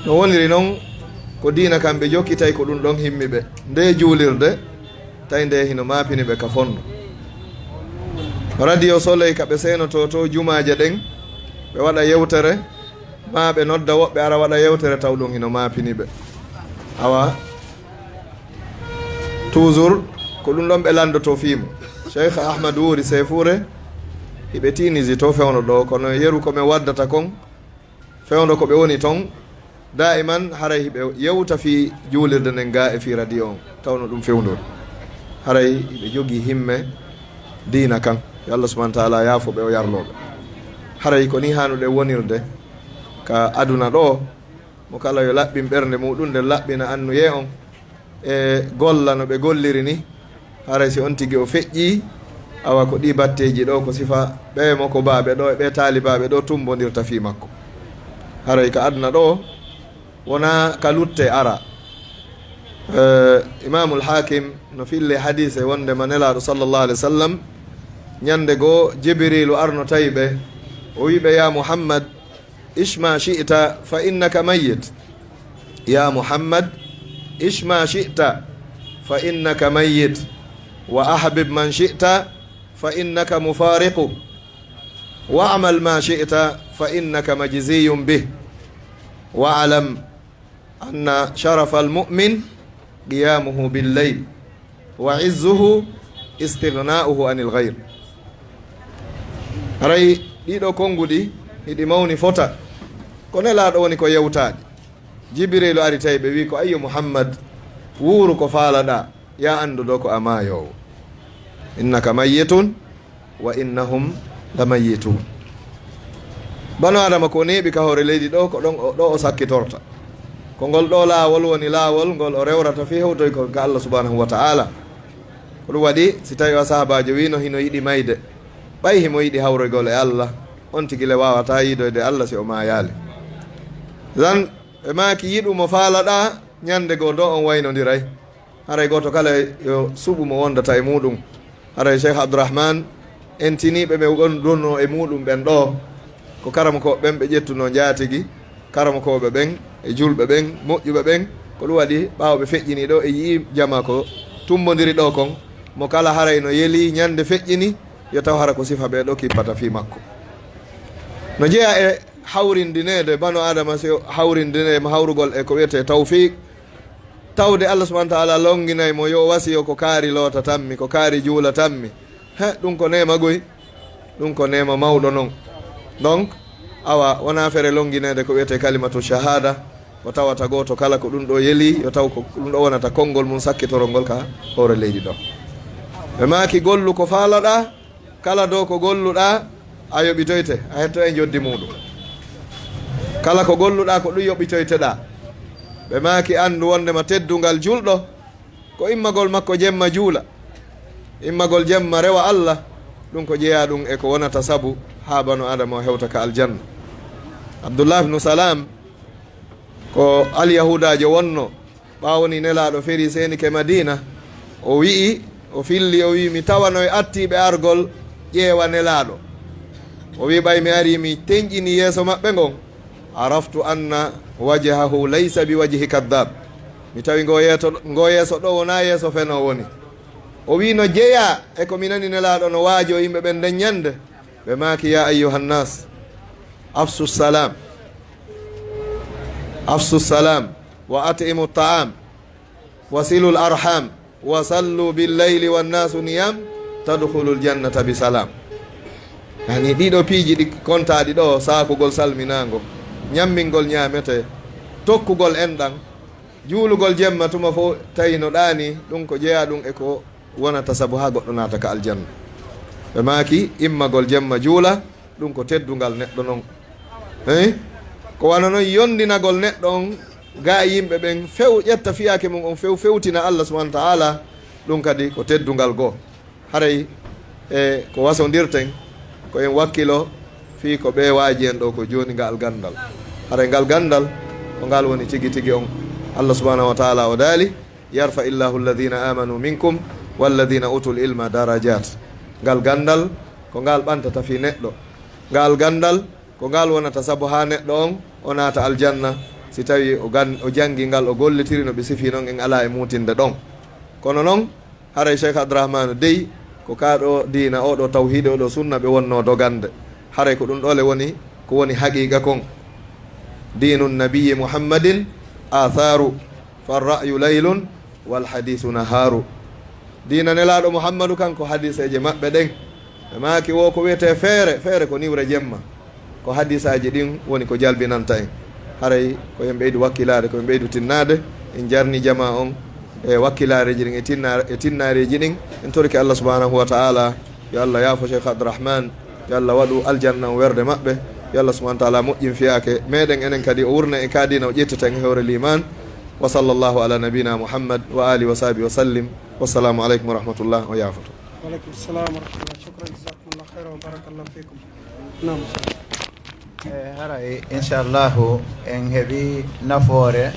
no woniri non ko diina kan ɓe jokki, tawi ko ɗum ɗon himmi ɓe. Nde juulirde, tawi nde hino maapini ɓe ka fondo. Radio Soleil ka ɓe seenoto to jumaaje ɗen, ɓe waɗa yewtere, maa ɓe nodda woɓɓe ara waɗa yewtere, taw ɗum hino maapini ɓe. Awa, toujours ko ɗum ɗon ɓe landoto fii mo. Cheikh Ahmad Wuuri Seefuure, hiɓe tinisi to fewndo ɗoo, kono yeru ko ɓe waddata kon, fewndo ko ɓe woni ton, daiman haray hiɓe yewta fii juulirde nden gaa e fii radio on, tawno ɗum fewndo. Haray hiɓe jogii himme diina kan. Yo Allah subhanahu wa taala yaafo ɓe, o yarloo ɓe. Haray ko ni haanuɗen wonirde ka aduna ɗoo, mo kala yo laɓɓin ɓernde muɗum, nden laɓɓina annuyee on, e golla no ɓe golliri ni. Haray si on tigi o feƴƴii, awa ko ɗii batteeji ɗoo, ko sifa ɓee mo ko baaɓe ɗoo e ɓee taalibaaɓe ɗoo tumbondirta fii makko. Haray ka aduna ɗoo, wonaa ka lutte ara. Eh, Imaamul Haakim no fille hadiise wonde ma Nelaaɗo sallallahu alaihi wa sallam, ñande goo Jibriilu arno tawi ɓe, o wi'i ɓe, "Ya Muhammad, ish ma shi'ta fa innaka mayyit. Ya Muhammad, ish ma shi'ta fa innaka mayyit. Wa ahbib man shi'ta fa innaka mufariqu. Wa'mal ma shi'ta fa innaka majziyun bih. Wa'lam anna sharafal mu'min qiyamuhu bil layl, wa izzuhu istighna'uhu anil ghayr." Haray ɗiɗo konnguɗi hiɗi mawni fota, ko Nelaaɗo woni ko yewtaaɗi. Jibriilu ari tawi ɓe, wi'i ko, "Ayyo Muhammad, wuuru ko faalaɗaa, ya anndu ɗoo ko a maayoowo. Innaka mayyitun wa innahum lamayyitun." Banu Aadama ko neeɓi ka hoore leydi ɗoo, ko ɗon o, ɗoo o sakkitorta. Ko ngol ɗoo laawol woni laawol ngol o rewrata fii hewtoygol ka Allah subhanahu wa ta'ala. Ko ɗum waɗi, si tawi o sahaabaajo wiino hino yiɗi mayde, ɓay himo yiɗi hawroygol e Allah, on tigi le waawataa yiidoyde Allah si o maayaali. Zan, ɓe maaki, "Yiɗu mo faalaɗaa, ñande goo ɗoo on waynondiray." Haray gooto kala yo suɓu mo wondata e muuɗum. Haray Cheikh Abdourahmane entiniiɓe ɓe won ɗonno e muuɗum ɓen ɗoo, ko karamokooɓe ɓen ɓe ƴettunoo njaatigi, karamokooɓe ɓen e julɓe ɓen, moƴƴuɓe ɓen. Ko ɗum waɗi, ɓaawo ɓe feƴƴinii ɗoo e yi'ii jamaa ko tumbondiri ɗoo kon, mo kala haray no yelii ñande feƴƴini, yo taw hara ko sifa ɓee ɗoo kippata fii makko. No jeyaa e hawrindineede, banu Aadama si hawrindinee mo hawrugol e ko wiyetee tawfiq, tawde Allah subhanahu wa ta'ala longinay mo, yo wasiyo ko kaari loota tammi, ko kaari juula tammi. He, ɗum ko neema goy, ɗum ko neema mawɗo non. Donc, awa, wonaa fere longineede ko wiyetee kalimatu shahada, ko tawata gooto kala ko ɗum ɗoo yeli, yo taw ko ɗum ɗoo wonata konngol mum sakkitorol ngol ka hoore leydi ɗoo. Ɓe maaki, "Gollu ko faalaɗaa, kala dow ko golluɗaa, a yoɓitoyte, a hetto e njoddi muuɗum. Kala ko golluɗaa, ko ɗum yoɓitoyteɗaa." Ɓe maaki, "Anndu wondema teddungal julɗo ko immagol makko jemma juula, immagol jemma rewa Allah, ɗum ko jeyaa ɗum e ko wonata sabu haa banu Aadama o hewta ka aljanna." Abdullah ibnu Salam ko alyahudaajo wonno, ɓaawo ni Nelaaɗo ferii seenike Madiina, o wi'i, o filli, o wi'i, "Mi tawanoy attiiɓe argol ƴeewa Nelaaɗo." O wi'i, "Ɓay mi arii mi tenƴini yeeso maɓɓe ngon, araftu anna wajhahu laysa bi wajhi kadhab." Mi tawi ngo yeeto, ngo yeeso ɗoo wonaa yeeso fenoowo woni. O wi'i, "No jeyaa e ko mi nani Nelaaɗo no waajoo yimɓe ɓen nden ñande." Ɓe maaki, "Ya ayyuhan nas, afsu salam, afsu salam, wa at'imu ta'am, wa silul arham, wa sallu bil layli wan nasu niyam, tadkhulul jannata bi salam." Yani, ɗiɗo piiji ɗi kontaaɗi ɗoo, saakugol salminaango, ñammingol ñaametee, tokkugol enɗan, juulugol jemma tuma fof, tawi no ɗaani, ɗum ko jeyaa ɗum e ko wonata sabu haa goɗɗo naata ka aljanna. Ɓe maaki, immagol jemma juula, ɗum ko teddungal neɗɗo non. Hein? Ko wano non yondinagol neɗɗo on Gaa e yimɓe ɓen few, ƴetta fiyaake mum on few, fewtina Allah subhanahu wa ta'ala, ɗum kadi ko teddungal goo. Haray e ko wasondirten, ko en wakkilo fii ko ɓee waaji en ɗoo ko jooni ngal ganndal. Haray ngal ganndal ko ngal woni tigi tigi on. Allah subhanahu wa ta'ala o daali, "Yarfa illahu alladhina amanu minkum walladhina utul ilma darajat." Ngal ganndal ko ngal ɓantata fii neɗɗo. Ngal ganndal ko ngal wonata sabu haa neɗɗo on o naata aljanna, si tawii o gan-, o janngi ngal, o gollitiri no ɓe sifii non, en alaa e muutinde ɗon. Kono non, haray Cheikh Abdourahmane dey, ko kaa ɗoo diina, oo ɗoo tawhiid, oo ɗoo sunna ɓe wonnoo dogande. Haray ko ɗum ɗoo le woni, ko woni haqiiqa kon. Diinu nabiyyi Muhammadin athaaru, farra'yu laylun wal hadiisu nahaaru. Diina Nelaaɗo Muhammadu kan ko hadiiseeje maɓɓe ɗen. Ɓe maaki wo ko wiyetee feere, feere ko niwre jemma. Ko hadiisaaji ɗin woni ko jalbinanta en. Haray ko en ɓeydu wakkilaade, ko en ɓeydu tinnaade. En jarni jamaa on e wakkilaareeji ɗin e tinna-, e tinnaareeji ɗin. En torike Allah subhanahu wa ta'ala, yo Allah yaafo Cheikh Abdourahmane, yo Allah waɗu aljanna on werde maɓɓe, yo Allah subhanahu wa ta'ala moƴƴin fiyaake meɗen enen kadi, o wurna e kaa diina o ƴettita en e hoore liimaan. Wa sallallahu ala nabina Muhammad wa alihi wa sahbihi wa sallim. Wassalamu aleykum wa rahmatullah. O yaafoto. Wa aleykum salam wa rahmatullah. Shukran, jazakumullah khairan wa barakallahu fikum. Naam. E, haray, inchallahu, en heɓi nafoore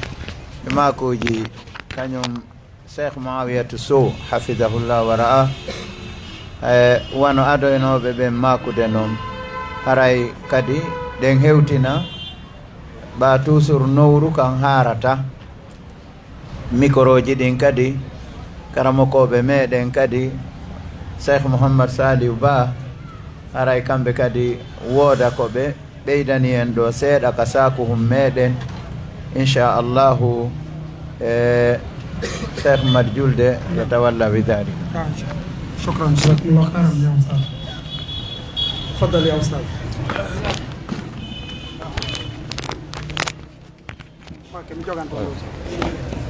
e maakuuji kañum Cheikh Muawiyatu Sow, hafidahullah wa ra'a. E, wano adoynooɓe ɓen maakude non, haray kadi ɗen hewtina, ɓa toujours nowru kan haarata. Mikorooji ɗin kadi, karamokooɓe meɗen kadi, Cheikh Mouhammad Saliou Ba, haray kamɓe kadi wooda ko ɓe ɓeydani en ɗo seeɗa ka saakuhun meɗen, inchallahu, e Cheikh Mad Julde, yatawalla bi dhalik. شكرا، جزاكم الله خيرا يا أستاذ. تفضل يا أستاذ.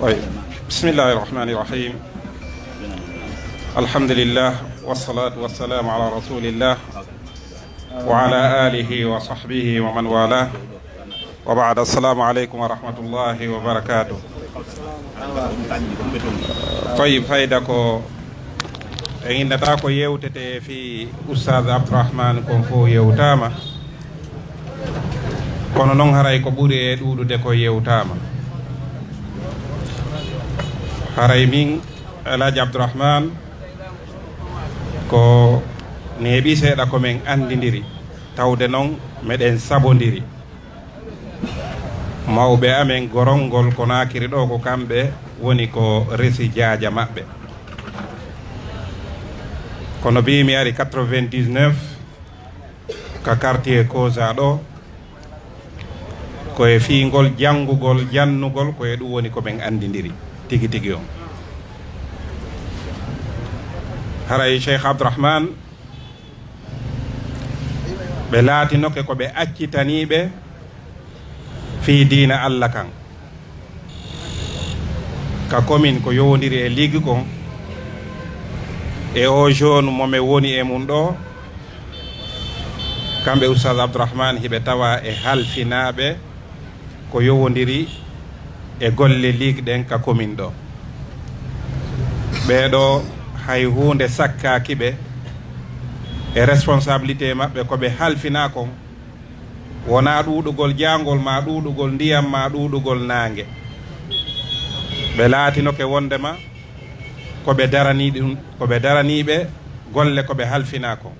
Oui. بسم الله الرحمن الرحيم. الحمد لله، والصلاة والسلام على رسول الله، وعلى آله وصحبه ومن والاه. وبعد، السلام عليكم ورحمة الله وبركاته. Tawi fayda ko en innata ko yewtete fii Oustaz Abdourahmane kon fof yewtaama. Kono noon haray ko ɓuri e ɗuuɗude ko yewtaama. Haray min, El Hadj Abdourahmane, ko neeɓi seeɗa ko men anndindiri, tawde noon meɗen sabondiri. Mawɓe amen gorongol ko naakiri ɗo, ko kamɓe woni ko resi jaaja maɓɓe. Kono mbii mi ari quatre-vingt-dix-neuf, ka quartier Koza ɗo, ko e fii ngol janngugol, jannugol, ko e ɗum woni ko men anndindiri tigi tigi on. Haray Cheikh Abdourahmane, ɓe laatinoke ko ɓe accitaniiɓe fii diina Alla kan. Ka commune ko yowondiri e ligue kon, e o zone mo men woni e mun ɗo, kamɓe Oustaz Abdourahmane hiɓe tawa e halfinaaɓe ko yowondiri e golle ligue ɗen ka commune ɗo. Ɓee ɗo hay huunde sakkaaki ɓe e responsabilité maɓɓe ko ɓe halfinaa kon, wonaa ɗuuɗugol jaangol, maa ɗuuɗugol ndiyam, maa ɗuuɗugol naange. Ɓe laatinoke wondema ko ɓe daranii ɗum, ko ɓe daraniiɓe golle ko ɓe halfinaa kon.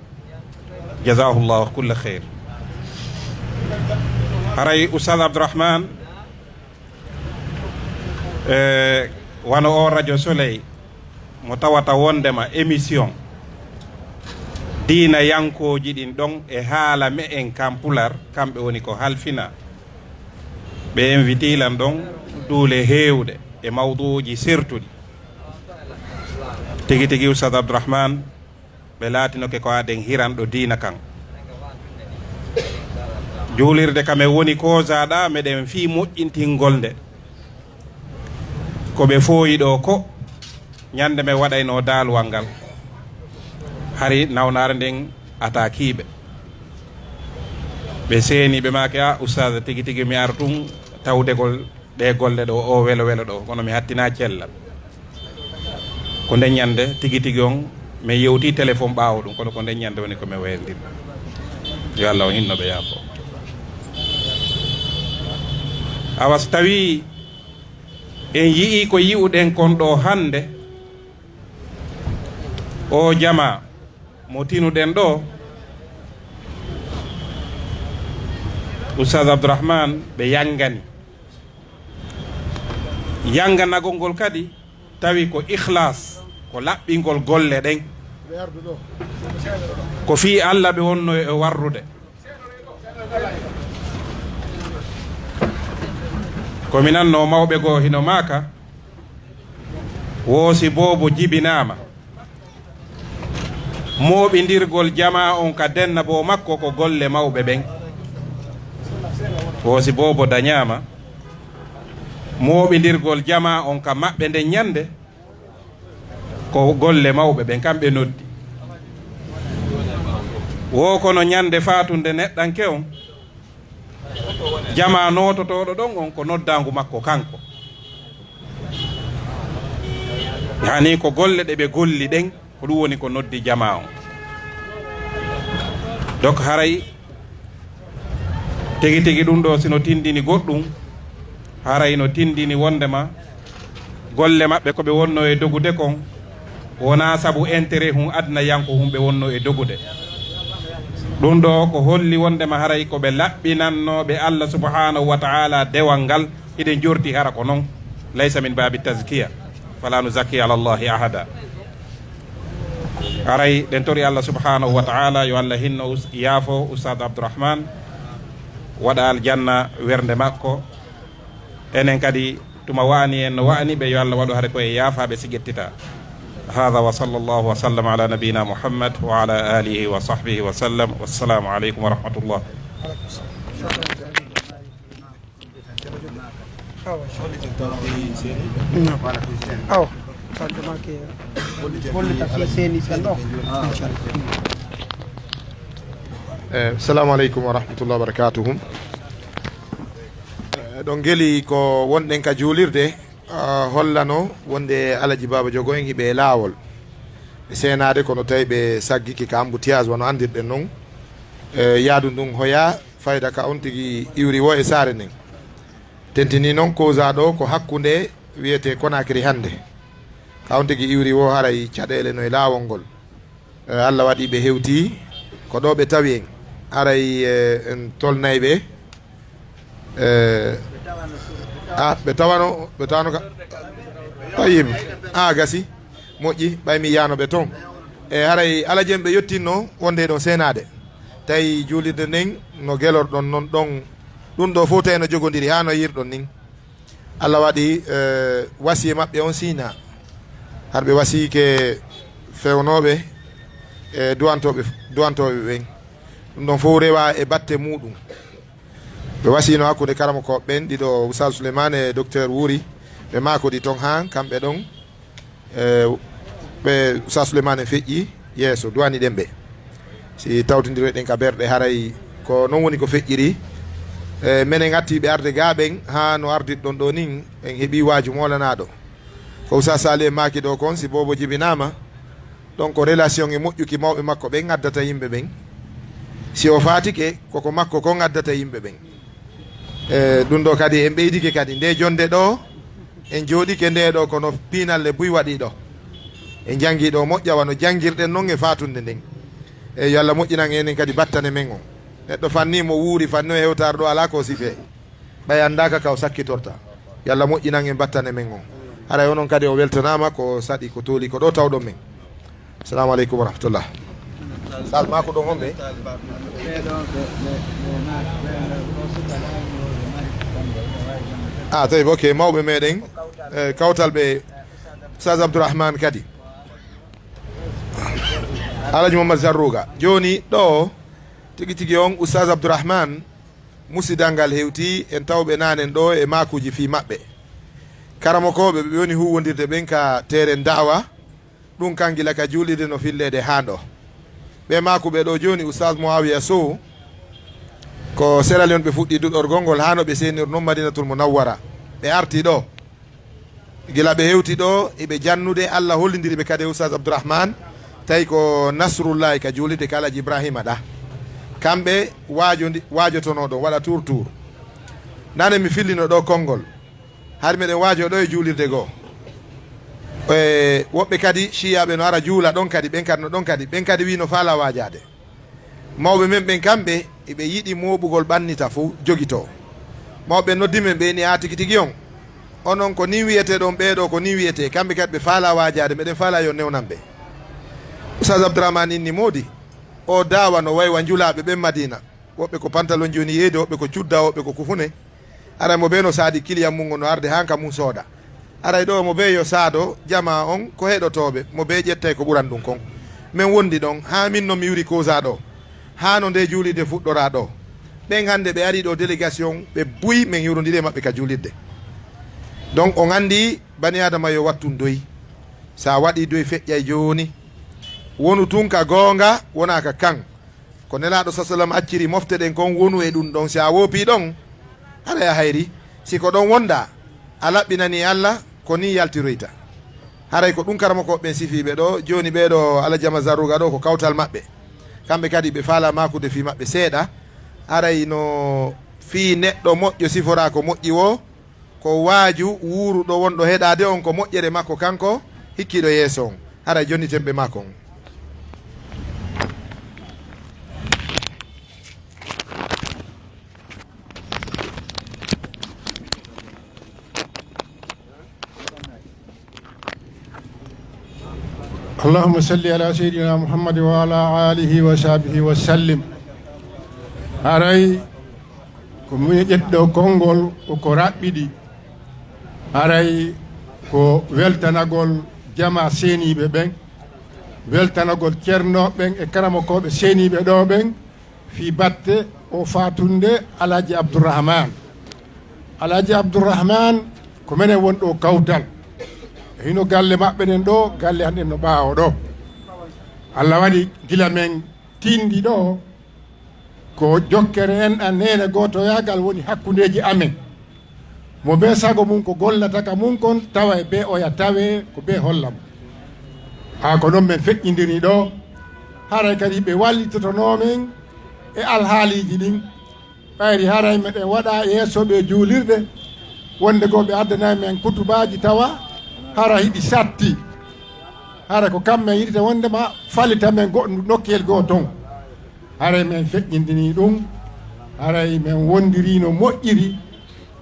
Jazahullahu kulla khayr. Haray Oustaz Abdourahmane, e, wano o Radio Soleil, mo tawata wondema émission diina yankooji ɗin ɗon e haala me'en kan pular, kamɓe woni ko halfina. Ɓe inviti lan ɗon duule heewɗe e mawduuji sertuɗi. Tigi tigi Oustaz Abdourahmane, ɓe laatinoke ko aden hiranɗo diina kan. Juulirde ka men woni koosaɗa, meɗen fii moƴƴintingol nde. Ko ɓe fooyi ɗo ko ñande men waɗayno daaluwal ngal, hari nawnaare nden ataakiiɓe. Ɓe seeni, ɓe maaki, "A, Oustaz, tigi tigi mi ara tun tawdegol ɗe golle ɗo, o welo welo ɗo, kono mi hattinaa cellal. Ko nden ñande tigi tigi on, mi yewti téléphone ɓaawo ɗum, kono ko nden ñande woni ko mi waylidir. Yo Allah o hinno ɓe yaafo. Awa so tawi en yi'i ko yi'uɗen kon ɗo hande, o jama mo tinuɗen ɗo, Oustaz Abdourahmane, ɓe yangani. Yanganagol ngol kadi tawi ko ikhlas, ko laɓɓingol golle ɗen. Ko fii Allah ɓe wonno e warrude. Ko mi nanno mawɓe goo hino maaka, woo si boobo jibinaama, mooɓindirgol jamaa on ka dennaboo makko ko golle mawɓe ɓen. Woo si boobo dañaama, mooɓindirgol jamaa on ka maɓɓe nden ñande ko golle mawɓe ɓen, kamɓe noddi. Woo kono ñande faatunde neɗɗanke on, jamaa noototooɗo ɗon on ko noddaangu makko kanko. Yaani ko golle ɗe ɓe golli ɗen, ko ɗum woni ko noddi jamaa on. Donc haray tigi tigi ɗum ɗo sino tindini goɗɗum, haray no tindini wondema golle maɓɓe ko ɓe wonno e dogude kon, wonaa sabu intérêt hun aduna yanko hun ɓe wonno e dogude. Ɗum ɗo ko holli wondema haray ko ɓe laɓɓinannooɓe Allah subhanahu wa ta'ala dewal ngal, hiɗen jorti hara ko non. Laysa min baabi tazkiya, fala nuzakki ala Allahi ahada. Haray ɗen tori Allah subhanahu wa ta'ala yo Allah hinno us-, yaafo Ustad Abdourahmane, waɗa aljanna wernde makko. Enen kadi tuma wa'ani en no wa'ani ɓe, yo Allah waɗu hare ko e yaafaaɓe si ƴettita. Hada wa sallallahu wa sallam ala nabiyina Muhammad wa ala alihi wa sahbihi wa sallam. Wassalamu aleykum wa rahmatullah. Awa. Awa. Eh, assalamu aleykum wa rahmatullahi wa barakatuhu. Eh, ɗon geli ko wonɗen ka juulirde, ah, hollano wonde Alaji Baaba Jogo en hiɓe e laawol. Ɓe seenaade kono tawi ɓe saggike ka embouteillage wano anndirɗen non. Eh, yaadu ndun hoya fayda ka on tigi iwri wo e saare nden. Tentini non causa ɗo ko hakkunde wiyete Conakry hannde. Ka on tigi iwri wo haray caɗeele no e laawol ngol. Eh, Allah waɗi ɓe hewti ko ɗo ɓe tawi en. Haray, eh, en tolnay ɓe. Eh, ah, ɓe tawano, ɓe tawano ka. Tayyib. Ah, gasi. Moƴƴi, ɓay mi yaano ɓe ton. E haray Alaji en ɓe yottinno wonde ɗo seenaade. Tawi juulirde nden no gelorɗon non ɗon. Ɗum ɗo fof tawi no jogondiri haa no yirɗon nin. Allah waɗi, eh, wasiye maɓɓe on siina. Har ɓe wasiyike fewnooɓe e duwantooɓe, duwantooɓe ɓen. Ɗum ɗon fof rewa e batte muɗum. Ɓe wasiino hakkunde karamokooɓe ɓen ɗiɗo, Oustaz Souleymane e Docteur Wuri. Ɓe maakodi ton haa kamɓe ɗon. E, ɓe Oustaz Souleymane en feƴƴi yeeso, duwani ɗen ɓe. Si tawtindiri ɗen ka berɗe, haray ko non woni ko feƴƴiri. E, menen atti ɓe arde gaa ɓen, haa no ardit ɗon ɗo nin, en heɓi waaju moolanaaɗo. Ko Oustaz Sali en maaki ɗo kon, si boobo jibinaama, ɗon ko relation e moƴƴuki mawɓe makko ɓen ngaddata yimɓe ɓen. Si o faatike, koko makko kon ngaddata yimɓe ɓen. E, ɗum ɗo kadi en ɓeydike kadi. Nde jonde ɗo, en jooɗike nde ɗo, kono piinalle buy waɗi ɗo. En janngi ɗo moƴƴa wano janngirɗen non e faatunde nden. E yo Allah moƴƴinan enen kadi battane men on. Neɗɗo fanni mo wuuri, fanni o hewtaare ɗo alaa ko sifee. Ɓay anndaaka ka o sakkitorta. Yo Allah moƴƴinan en battane men on. Haray onon kadi o weltanaama ko saɗi, ko tooli ko ɗo tawɗon men. Assalamu aleykum wa rahmatullah. Sal maa ko ɗon homɓe? Ah, tawi, ok, mawɓe meɗen, eh, kawtal ɓe Oustaz Abdourahmane kadi. Alaji Mohammad Zarruga. Jooni ɗo, tigi tigi on, Oustaz Abdourahmane, musidal ngal hewti en tawɓe nanen ɗo e maakuuji fii maɓɓe. Karamokooɓe ɓe woni huuwondirde ɓen ka teeren da'wa, ɗum kan gila ka juulirde no filleede haa ɗo. Ɓe maakuɓe ɗo jooni, Oustaz Muawiya Sow, ko Sierra Leone ɓe fuɗɗi duɗorgol ngol haa no ɓe seenir non Madinatul Munawwara. ɓe arti ɗo. Gila ɓe hewti ɗo, iɓe jannude, Allah hollindiri ɓe kadi e Oustaz Abdourahmane, tawi ko Nasrullahi ka juulirde ka Alaji Ibrahima ɗa. Kamɓe waajondi-, waajotono ɗo, waɗa tour tour. Nane mi fillino ɗo konngol. Hari meɗen waajo ɗo e juulirde goo. E woɓɓe kadi, ciiyaaɓe no ara juula ɗon kadi, ɓen kadi no ɗon kadi, ɓen kadi wi no faala waajaade. Mawɓe men ɓen kamɓe, iɓe yiɗi mooɓugol ɓannita fof jogitoo. Mawɓe noddi men ɓe ni, "A tigi tigi on. Onon ko nin wiyetee ɗon, ɓee ɗoo ko nin wiyetee." Kamɓe kadi ɓe faalaa waajaade, meɗen faalaa yo newnan ɓe. Oustaz Abdourahmane inni moodi, o daawa no waywa njulaaɓe ɓen Madina. Woɓɓe ko pantalon jooni yeeyde, woɓɓe ko cudda, woɓɓe ko kufune. Aray mo bee no saadi kiliyan mum on no arde haa ka mum sooda. Aray ɗoo mo bee yo saado jamaa on ko heɗotooɓe, mo bee ƴettay ko ɓuran ɗum kon. Men wondi ɗon haa min no mi yuri koosaa ɗoo. Haa no ndee juulirde fuɗɗoraa ɗoo. Ɓen hannde ɓe ari ɗoo délégation, ɓe buy men yurondiri e maɓɓe ka juulirde. Donc on anndi bani Aadama yo wattun doy. Sa waɗii doy feƴƴay jooni. Wonu tun ka goonga, wonaa ka kan. Ko Nelaaɗo sa sallam acciri mofte ɗen kon wonu e ɗum ɗon. Si a woopii ɗon, haray a hayri. Si ko ɗon wonɗaa, a laɓɓinanii Alla, ko nii yaltiroyta. Haray ko ɗum karamokooɓe ɓen sifiiɓe ɗoo. Jooni ɓee ɗoo Alhaji Ahmad Zarruga ɗoo ko kawtal maɓɓe. Kamɓe kadi ɓe faalaa maakude fii maɓɓe seeɗa. Haray no fii neɗɗo moƴƴo siforaa ko moƴƴi woo, ko waaju wuuruɗo wonɗo heɗaade on ko moƴƴere makko kanko hikkiiɗo yeeso on. Haray jonniten ɓe makko on. Allahumma salli ala sayyidina Muhammad wa ala alihi wa sahbihi wa sallim. Haray ko minen ƴetti ɗo konngol ko, ko raɓɓiɗi. Haray ko weltanagol jamaa seeniiɓe ɓen, weltanagol ceernooɓe ɓen e karamokooɓe seeniiɓe ɗo ɓen, fii batte o faatunde Alhaji Abdourahmane. Alhaji Abdourahmane ko menen woni ɗo kawtal. E hino galle maɓɓe ɗen ɗo, galle an ɗen no ɓaawo ɗo. Allah waɗi gila men tindi ɗo, ko jokkere en an neene gootoyaagal woni hakkundeeji amen. Mo bee sago mum ko gollata ka mum kon, tawa e bee oya tawee ko bee holla mo. Haa ko non men feƴƴindiri ɗo, haray kadi ɓe wallitotonoo men e alhaaliiji ɗin. Ɓayri haray meɗen waɗa yeeso ɓe juulirde, wonde goo ɓe addanay men kutubaaji tawa hara hiɗi satti. Hara ko kamɓe yiɗata wonde ma falita men goɗɗo nokkuyel goo ton. Haray men feƴƴindini ɗum, haray men wondiri no moƴƴiri,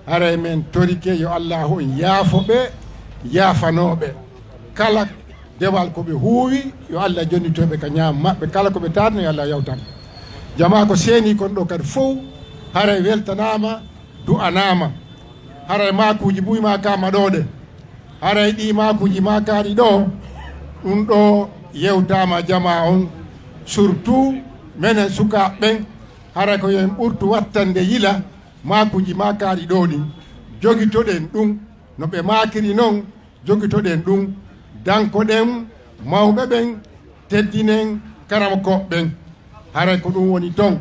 haray men torike yo Allaahu on yaafo ɓe, yaafanoo ɓe. Kala dewal ko ɓe huuwi, yo Allah jonnito ɓe ka ñaam maɓɓe. Kala ko ɓe taatno, yo Allah yawtan. Jamaa ko seeni kon ɗo kadi fow, haray weltanaama, du'anaama. Haray maakuuji buy maakaama ɗo ɗe. Haray ɗi maakuuji maakaaɗi ɗo, ɗum ɗo yewtaama jamaa on, surtout menen sukaaɓe ɓen, haray ko yo en ɓurtu wattande yila maakuuji maakaaɗi ɗo ɗin. Jogitoɗen ɗum, no ɓe maakiri non, jogitoɗen ɗum, dankoɗen mawɓe ɓen, teddinen karamokooɓe ɓen. Haray ko ɗum woni ton.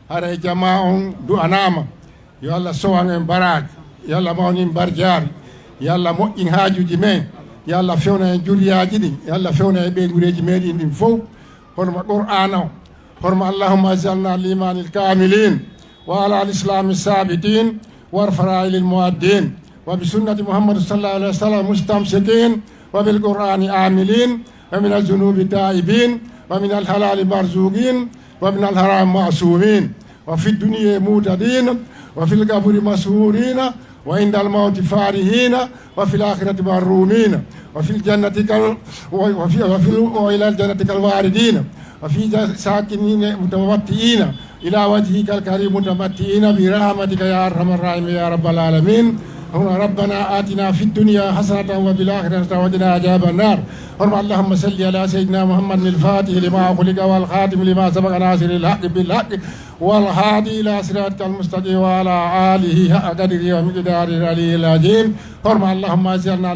Haray jamaa on du'anaama. Yo Allah sowan en baraaji. Yo Allah mawnin barjaari. Yo Allah moƴƴin haajuuji men. Yo Allah fewna en juriyaaji ɗin. Yo Allah fewna e ɓeynguureeji meɗin ɗin fow. Horma Qur'aana o. Horma Allahumma ij'alna lil imaanil kaamiliin. وعلى الإسلام الثابتين والفرائض المؤدين وبسنة محمد صلى الله عليه وسلم مستمسكين وبالقرآن عاملين ومن الذنوب تائبين ومن الحلال مرزوقين ومن الحرام معصومين وفي الدنيا مهتدين وفي القبر مسرورين وعند الموت فرحين وفي الآخرة محرومين وفي الجنة كال-، وفي، وفي، وإلى الجنة كالواردين وفي ج-، ساكنين متمتعين إلى وجهك الكريم متمتعين برحمتك يا أرحم الراحمين يا رب العالمين. اللهم ربنا آتنا في الدنيا حسنة وفي الآخرة حسنة وقنا عذاب النار. اللهم صل على سيدنا محمد الفاتح لما أغلق والخاتم لما سبق ناصر الحق بالحق والهادي إلى صراطك المستقيم وعلى آله حق قدره ومقداره العلي العظيم. حرم اللهم أجرنا،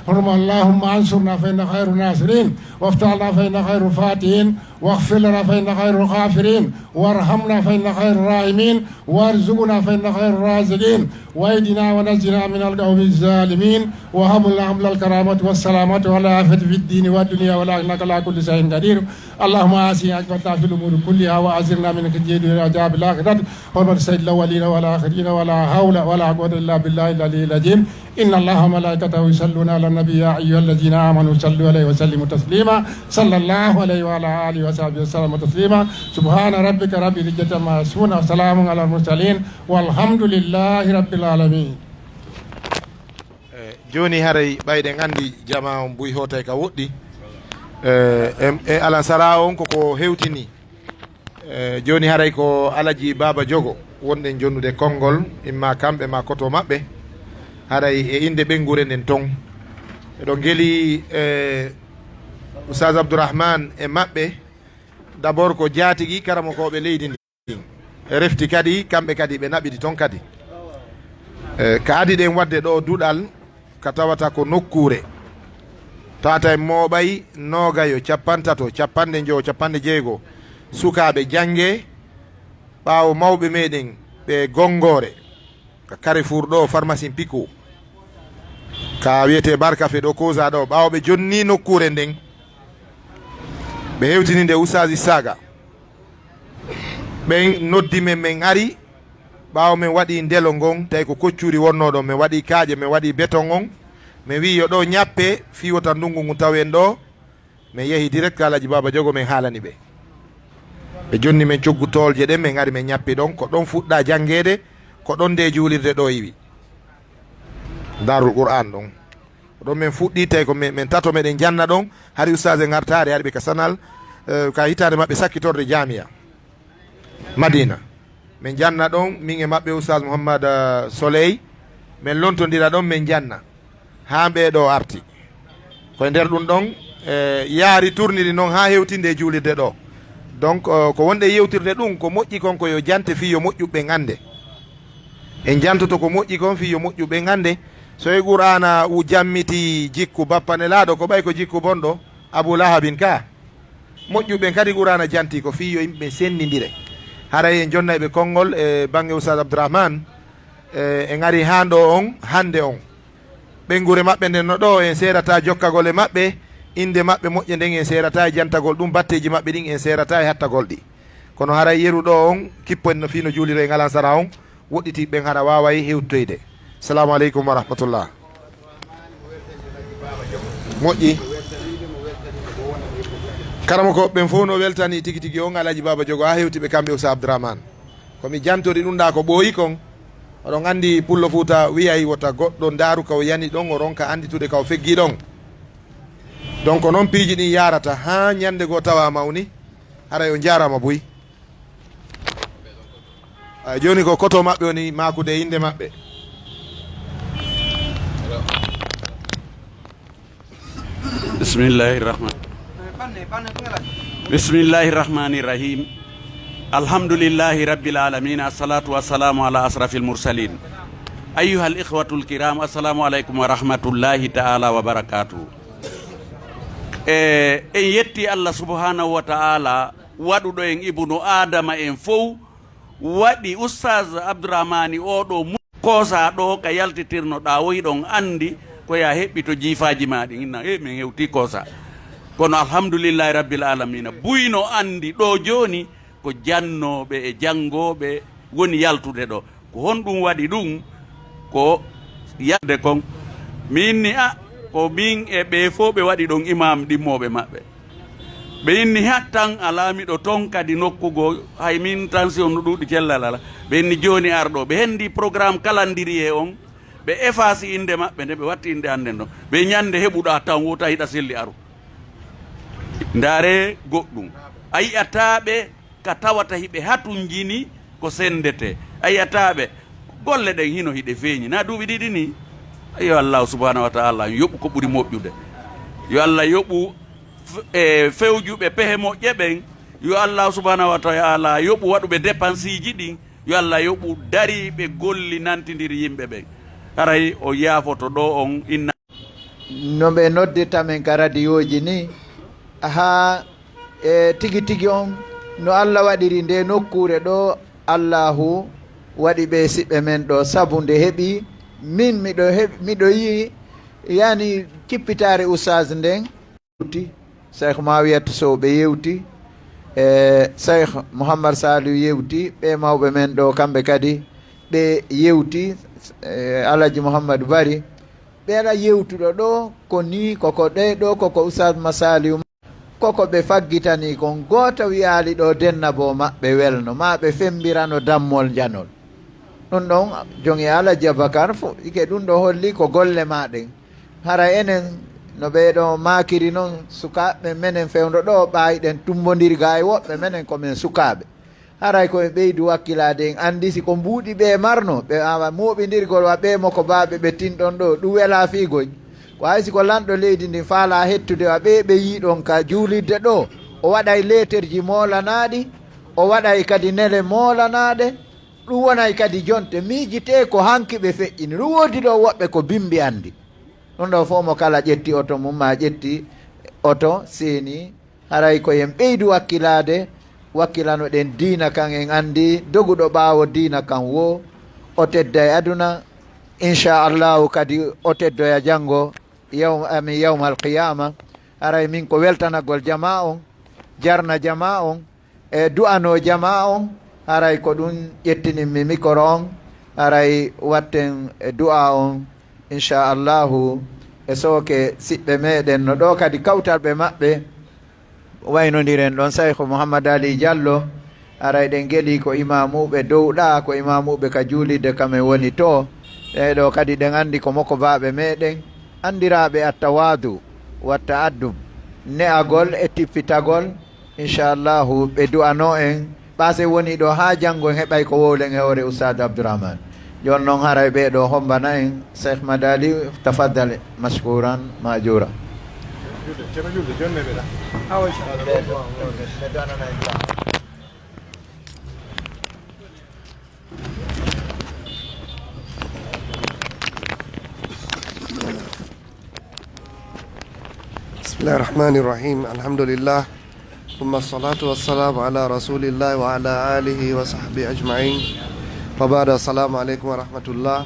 حرم اللهم أنصرنا فإنك خير الناصرين، وافتح لنا فإنك خير الفاتحين، واغفر لنا فإنك خير الغافرين، وارحمنا فإنك خير الراحمين، وارزقنا فإنك خير الرازقين، واهدنا ونجنا من القوم الظالمين، وهب لنا حمل الكرامة والسلامة والعافية في الدين والدنيا والآخرة، إنك على كل شيء قدير. اللهم أحسن عاقبتنا في الأمور كلها وأجرنا من خزي الدنيا وعذاب الآخرة. حرمة سيد الأولين والآخرين، ولا حول ولا قوة إلا بالله العلي العظيم. إن الله وملائكته يصلون على النبي، يا أيها الذين آمنوا صلوا عليه وسلموا تسليما. صلى الله عليه وعلى آله وصحبه وسلم تسليما. سبحان ربك رب العزة عما يصفون، وسلام على المرسلين، والحمد لله رب العالمين. Eh, jooni haray ɓayɗen anndi jamaa on buy hootay ka woɗɗi. Eh, e, e alansara on koko hewtini. Eh, jooni haray ko Alaji Baaba Jogo wonɗen jonnude konngol, imma kamɓe ma koto maɓɓe. Haray e innde ɓeynguure nden ton. Eɗo ngeli, eh, Oustaz Abdourahmane e maɓɓe. D'abord ko jaatigi karamokooɓe leydi ndi. E refti kadi, kamɓe kadi ɓe naɓidi ton kadi. Eh, ka adi ɗen waɗde ɗo duɗal, ka tawata ko nokkuure. Tawata en mooɓay noogayo, capantato, capanɗe njowo, capanɗe jeego. Sukaaɓe jannge, ɓaawo mawɓe meɗen ɓe Gonngoore. Ka Carrefour ɗo, pharmacie Pico. Ka wiyetee Bar Café ɗo, Koza ɗo. Ɓaawo ɓe jonni nokkuure nden, ɓe hewtini nde Oustaz Issaga. Ɓen noddi men, men ari. Ɓaawo men waɗi ndelo ngon, tawi ko koccuri wonnoo ɗon, men waɗi kaaƴe, men waɗi beton on. Men wi'i yo ɗo ñappe, fii wota ndungu ngun taw en ɗo. Men yahi direct ka Alaji Baaba Jogo, men haalani ɓe. Ɓe jonni men coggu toolje ɗen, men ari men ñappi ɗon. Ko ɗon fuɗɗa janngeede, ko ɗon nde juulirde ɗo iwi. Daarul Qur'aan ɗon. Ko ɗon men fuɗɗi, tawi ko men, men tato meɗen janna ɗon. Hari ustaas en artaare, hari ɓe ka Sanal, eh, ka hitaande maɓɓe sakkitorde jaamiya Madina. Min janna ɗon, min e maɓɓe Oustaz Mouhammad, eh, Soleil. Min lontondira ɗon, min janna. Haa ɓee ɗoo arti. Ko e nder ɗum ɗon, eh, yaari tourniri noon haa hewtinde e juulirde ɗoo. Donc, eh, ko wonde e yewtirde ɗum, ko moƴƴi kon ko yo jante fii yo moƴƴuɓe ɓen annde. En jantoto ko moƴƴi kon fii yo moƴƴuɓe ɓen annde. So e Qur'aana u jammiti jikku bappanelaaɗo, ko ɓay ko jikku bonɗo, Abu Lahabin ka. Moƴƴuɓe ɓen kadi Qur'aana janti ko fii yo yimɓe ɓen senndindire. Haray en jonnay ɓe konngol e baŋŋe Oustaz Abdourahmane, e, en ari haa ɗo on, hannde on. Ɓeynguure maɓɓe nden no ɗo, en seerataa jokkagol e maɓɓe, innde maɓɓe moƴƴe nden en seerataa e jantagol ɗum, batteeji maɓɓe ɗin en seerataa e hattagol ɗi. Kono haray yeru ɗo on, kippo en no fii no juuliro e ngalansara on, woɗɗitiiɓe ɓen hara waaway hewtoyde. Salaamu aleykum wa rahmatullah. Moƴƴi. Karamoko ɓen fof no weltani tigi tigi on Alhaji Baaba Jogo haa hewti ɓe kamɓe Oustaz Abdourahmane. Ko mi jantori ɗum ɗa ko ɓooyi kon. Oɗon anndi Pullo Fuuta wiyay wota goɗɗo ndaaru ka o yani ɗon, o ronka annditude ka o feggi ɗon. Donc noon piiji ɗin yaarata haa ñannde goo tawa mawni. Haray o jaaraama buy. Ah, jooni ko koto maɓɓe woni maakude e innde maɓɓe. Bismillahi rahman. Bismillahi rahmani rahim. Alhamdulillahi rabbil alamin. Assalatu wassalamu ala asrafil mursalin. Ayyuhal ikhwatul kiram, assalamu alaikum wa rahmatullahi ta'ala wa barakatuh. E, en yetti Allah subhanahu wa ta'ala, waɗuɗo en ibnu Adama en fow, waɗi Oustaz Abdourahmani oɗo mu-, Koosa ɗo ka yaltitirnoɗaa o, hiɗon anndi ko ya heɓɓito jiifaaji ma ɗin. Inna, e, min hewti Koosa. Kono alhamdulillahi rabbil alamina, buy no anndi ɗo jooni ko jannooɓe e janngooɓe woni yaltude ɗo. Ko honɗum waɗi ɗum? Ko yalde kon. Mi inni, a, ko min e ɓe fof ɓe waɗi ɗon imam ɗimmooɓe maɓɓe. Ɓe inni, ha, tan alaa miɗo ton kadi nokku goo, hay min tension no ɗuuɗi cellal alaa. Ɓe inni, jooni ar ɗo. Ɓe hendi programme calendrier on, ɓe efface innde maɓɓe nde, ɓe watti innde an nden ɗon. Ɓe ñannde heɓuɗaa tan wota hiɗa selli aru. Ndaare goɗɗum. A yi'ataa ɓe ka tawata hiɓe hatunjini ko senndetee. A yi'ataa ɓe. Golle ɗen hino hiɗe feeñi. Na duuɓi ɗiɗi ni. Yo Allah subhanahu wa ta'ala yoɓu ko ɓuri moƴƴude. Yo Allah yoɓu f-, e fewjuɓe pehe moƴƴe ɓen, Yo Allah subhanahu wa ta'ala yoɓu waɗuɓe dépensiiji ɗin. Yo Allah yoɓu dariiɓe golli nantindiri yimɓe ɓen. Haray o yaafoto ɗo on inna. No ɓe noddita men ka radiyooji ni, haa e tigi tigi on, no Allah waɗiri nde nokkuure ɗo, Allahu waɗi ɓe siɓɓe men ɗo, sabu nde heɓi min, miɗo heɓ-, miɗo yi'i, yani, cippitaare Oustaz nden. Yewti, Cheikh Mawiyat Sow ɓe yewti, e Cheikh Mouhammad Saliou yewti, ɓe mawɓe men ɗo kamɓe kadi ɓe yewti, e Alhaji Mouhammad Bari, ɓe ala yewtuɗo ɗo ko ni, koko ɗe ɗo, koko Oustaz Masaliou, koko ɓe faggitani kon, gooto wiyaali ɗo dennabo maɓɓe welno, ma ɓe fembirano dammol njanol. Ɗum ɗon, jogi Alhaji Abakar fo, ike ɗum ɗo holli ko golle ma ɗen. Hara enen, no ɓee ɗo maakiri non, sukaaɓe menen fewndo ɗo, ɓaayiɗen tumbondirga e woɓɓe menen ko men sukaaɓe. Haray ko en ɓeydu wakkilaade, en anndi si ko mbuuɗi ɓe marno, ɓe awa mooɓindirgol wa ɓe mo ko baaɓe ɓe tinɗon ɗo, ɗum welaa fiigoy. Ko hay si ko lanɗo leydi ndin faalaa hettude wa ɓe ɓe yiiɗon ka juulirde ɗo, o waɗay leeterji moolanaaɗi, o waɗay kadi nele moolanaaɗe, ɗum wonay kadi jonte miijitee ko hanki ɓe feƴƴini. Ɗum woodi ɗo woɓɓe ko bimbi anndi. Ɗum ɗo fof mo kala ƴetti oto mum, ma ƴetti oto seeni, haray ko yen ɓeydu wakkilaade, wakkilanoɗen diina kan, en anndi doguɗo ɓaawo diina kan wo, o tedda e aduna, inchallahu kadi o teddoya janngo, yaw-, amin yawmal qiyama. Haray min ko weltanagol jama on, jarna jama on, e du'anoo jamaa on, haray ko ɗum ƴettinimmi mikoro on, haray watten e du'a on, inchallahu, e sooke siɓɓe meɗen no ɗo kadi kawtalɓe maɓɓe, waynondiren ɗon Sayku Mouhammad Ali Diallo, haray ɗen geli ko imamuɓe dow ɗa, ko imamuɓe ka juulirde kamen woni to, ɗe ɗo kadi ɗen anndi ko mokobaaɓe meɗen, anndiraaɓe attawadu, wa ta'addub, ne'agol e tippitagol, Inchallahu, ɓe du'ano en, ɓaase woni ɗo haa janngo en heɓay ko wowlen e hoore Ustaad Abdourahmane. Jooni noon haray ɓee ɗo hombana en, Cheikh Madali, tafaddal mashkuran ma'jura. بسم الله الرحمن الرحيم. الحمد لله. ثم الصلاة والسلام على رسول الله وعلى آله وصحبه أجمعين. وبعد، السلام عليكم ورحمة الله.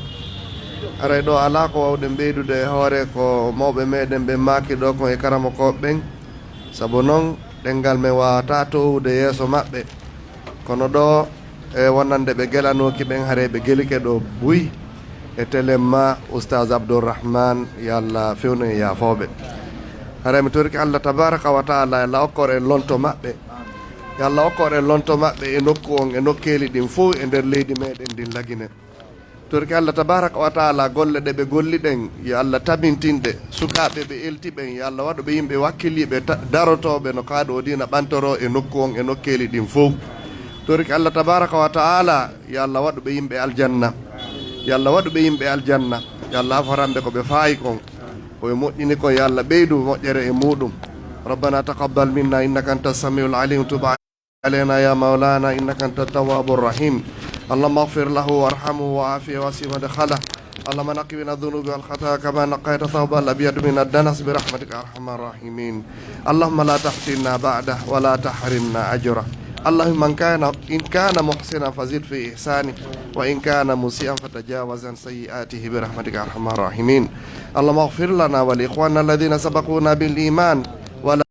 Aray ɗo alaa ko wawɗen ɓeydude e hoore ko mawɓe meɗen ɓe maaki ɗo kon e karamokooɓe ɓen. Sabu non, ɗenngal men waawataa towude yeeso maɓɓe. Kono ɗo, e wonande ɓe gelanooki ɓen, haray ɓe gelike ɗo buy. E telen ma, Ustaaz Abdourahmane, yo Allah fewnu en yaafooɓe. Haray mi torike Allah tabaraka wa taala, yo Allah okkor en lonto maɓɓe. Yo Allah okkor en lonto maɓɓe e nokku on, e nokkeeli ɗin fow e nder leydi meɗen ndin Lagine. Torki Allah tabaraka wa taala golle ɗe ɓe golli ɗen, yo Allah tabintin ɗe. Sukaaɓe ɓe elti ɓen, yo Allah waɗu ɓe yimɓe wakkiliiɓe ta-, darotooɓe no kaaɗo o diina ɓantoro e nokku on e nokkeeli ɗin fow. Torki Allah tabaraka wa taala, yo Allah waɗu ɓe yimɓe aljanna. Yo Allah waɗu ɓe yimɓe aljanna. Yo Allah aforan ɓe ko ɓe faayi kon, ko ɓe moƴƴini kon, yo Allah ɓeydu moƴƴere e muuɗum. ربنا تقبل منا إنك أنت السميع العليم، تب علينا يا مولانا إنك أنت التواب الرحيم. اللهم اغفر له وارحمه وعافه واسع مدخله. اللهم نقه من الذنوب والخطايا كما نقيت الثوب الأبيض من الدنس برحمتك يا أرحم الراحمين. اللهم لا تفتنا بعده ولا تحرمنا أجره. اللهم إن كان، إن كان محسنا فزد في إحسانه، وإن كان مسيئا فتجاوز عن سيئاته برحمتك يا أرحم الراحمين. اللهم اغفر لنا ولإخواننا الذين سبقونا بالإيمان ولا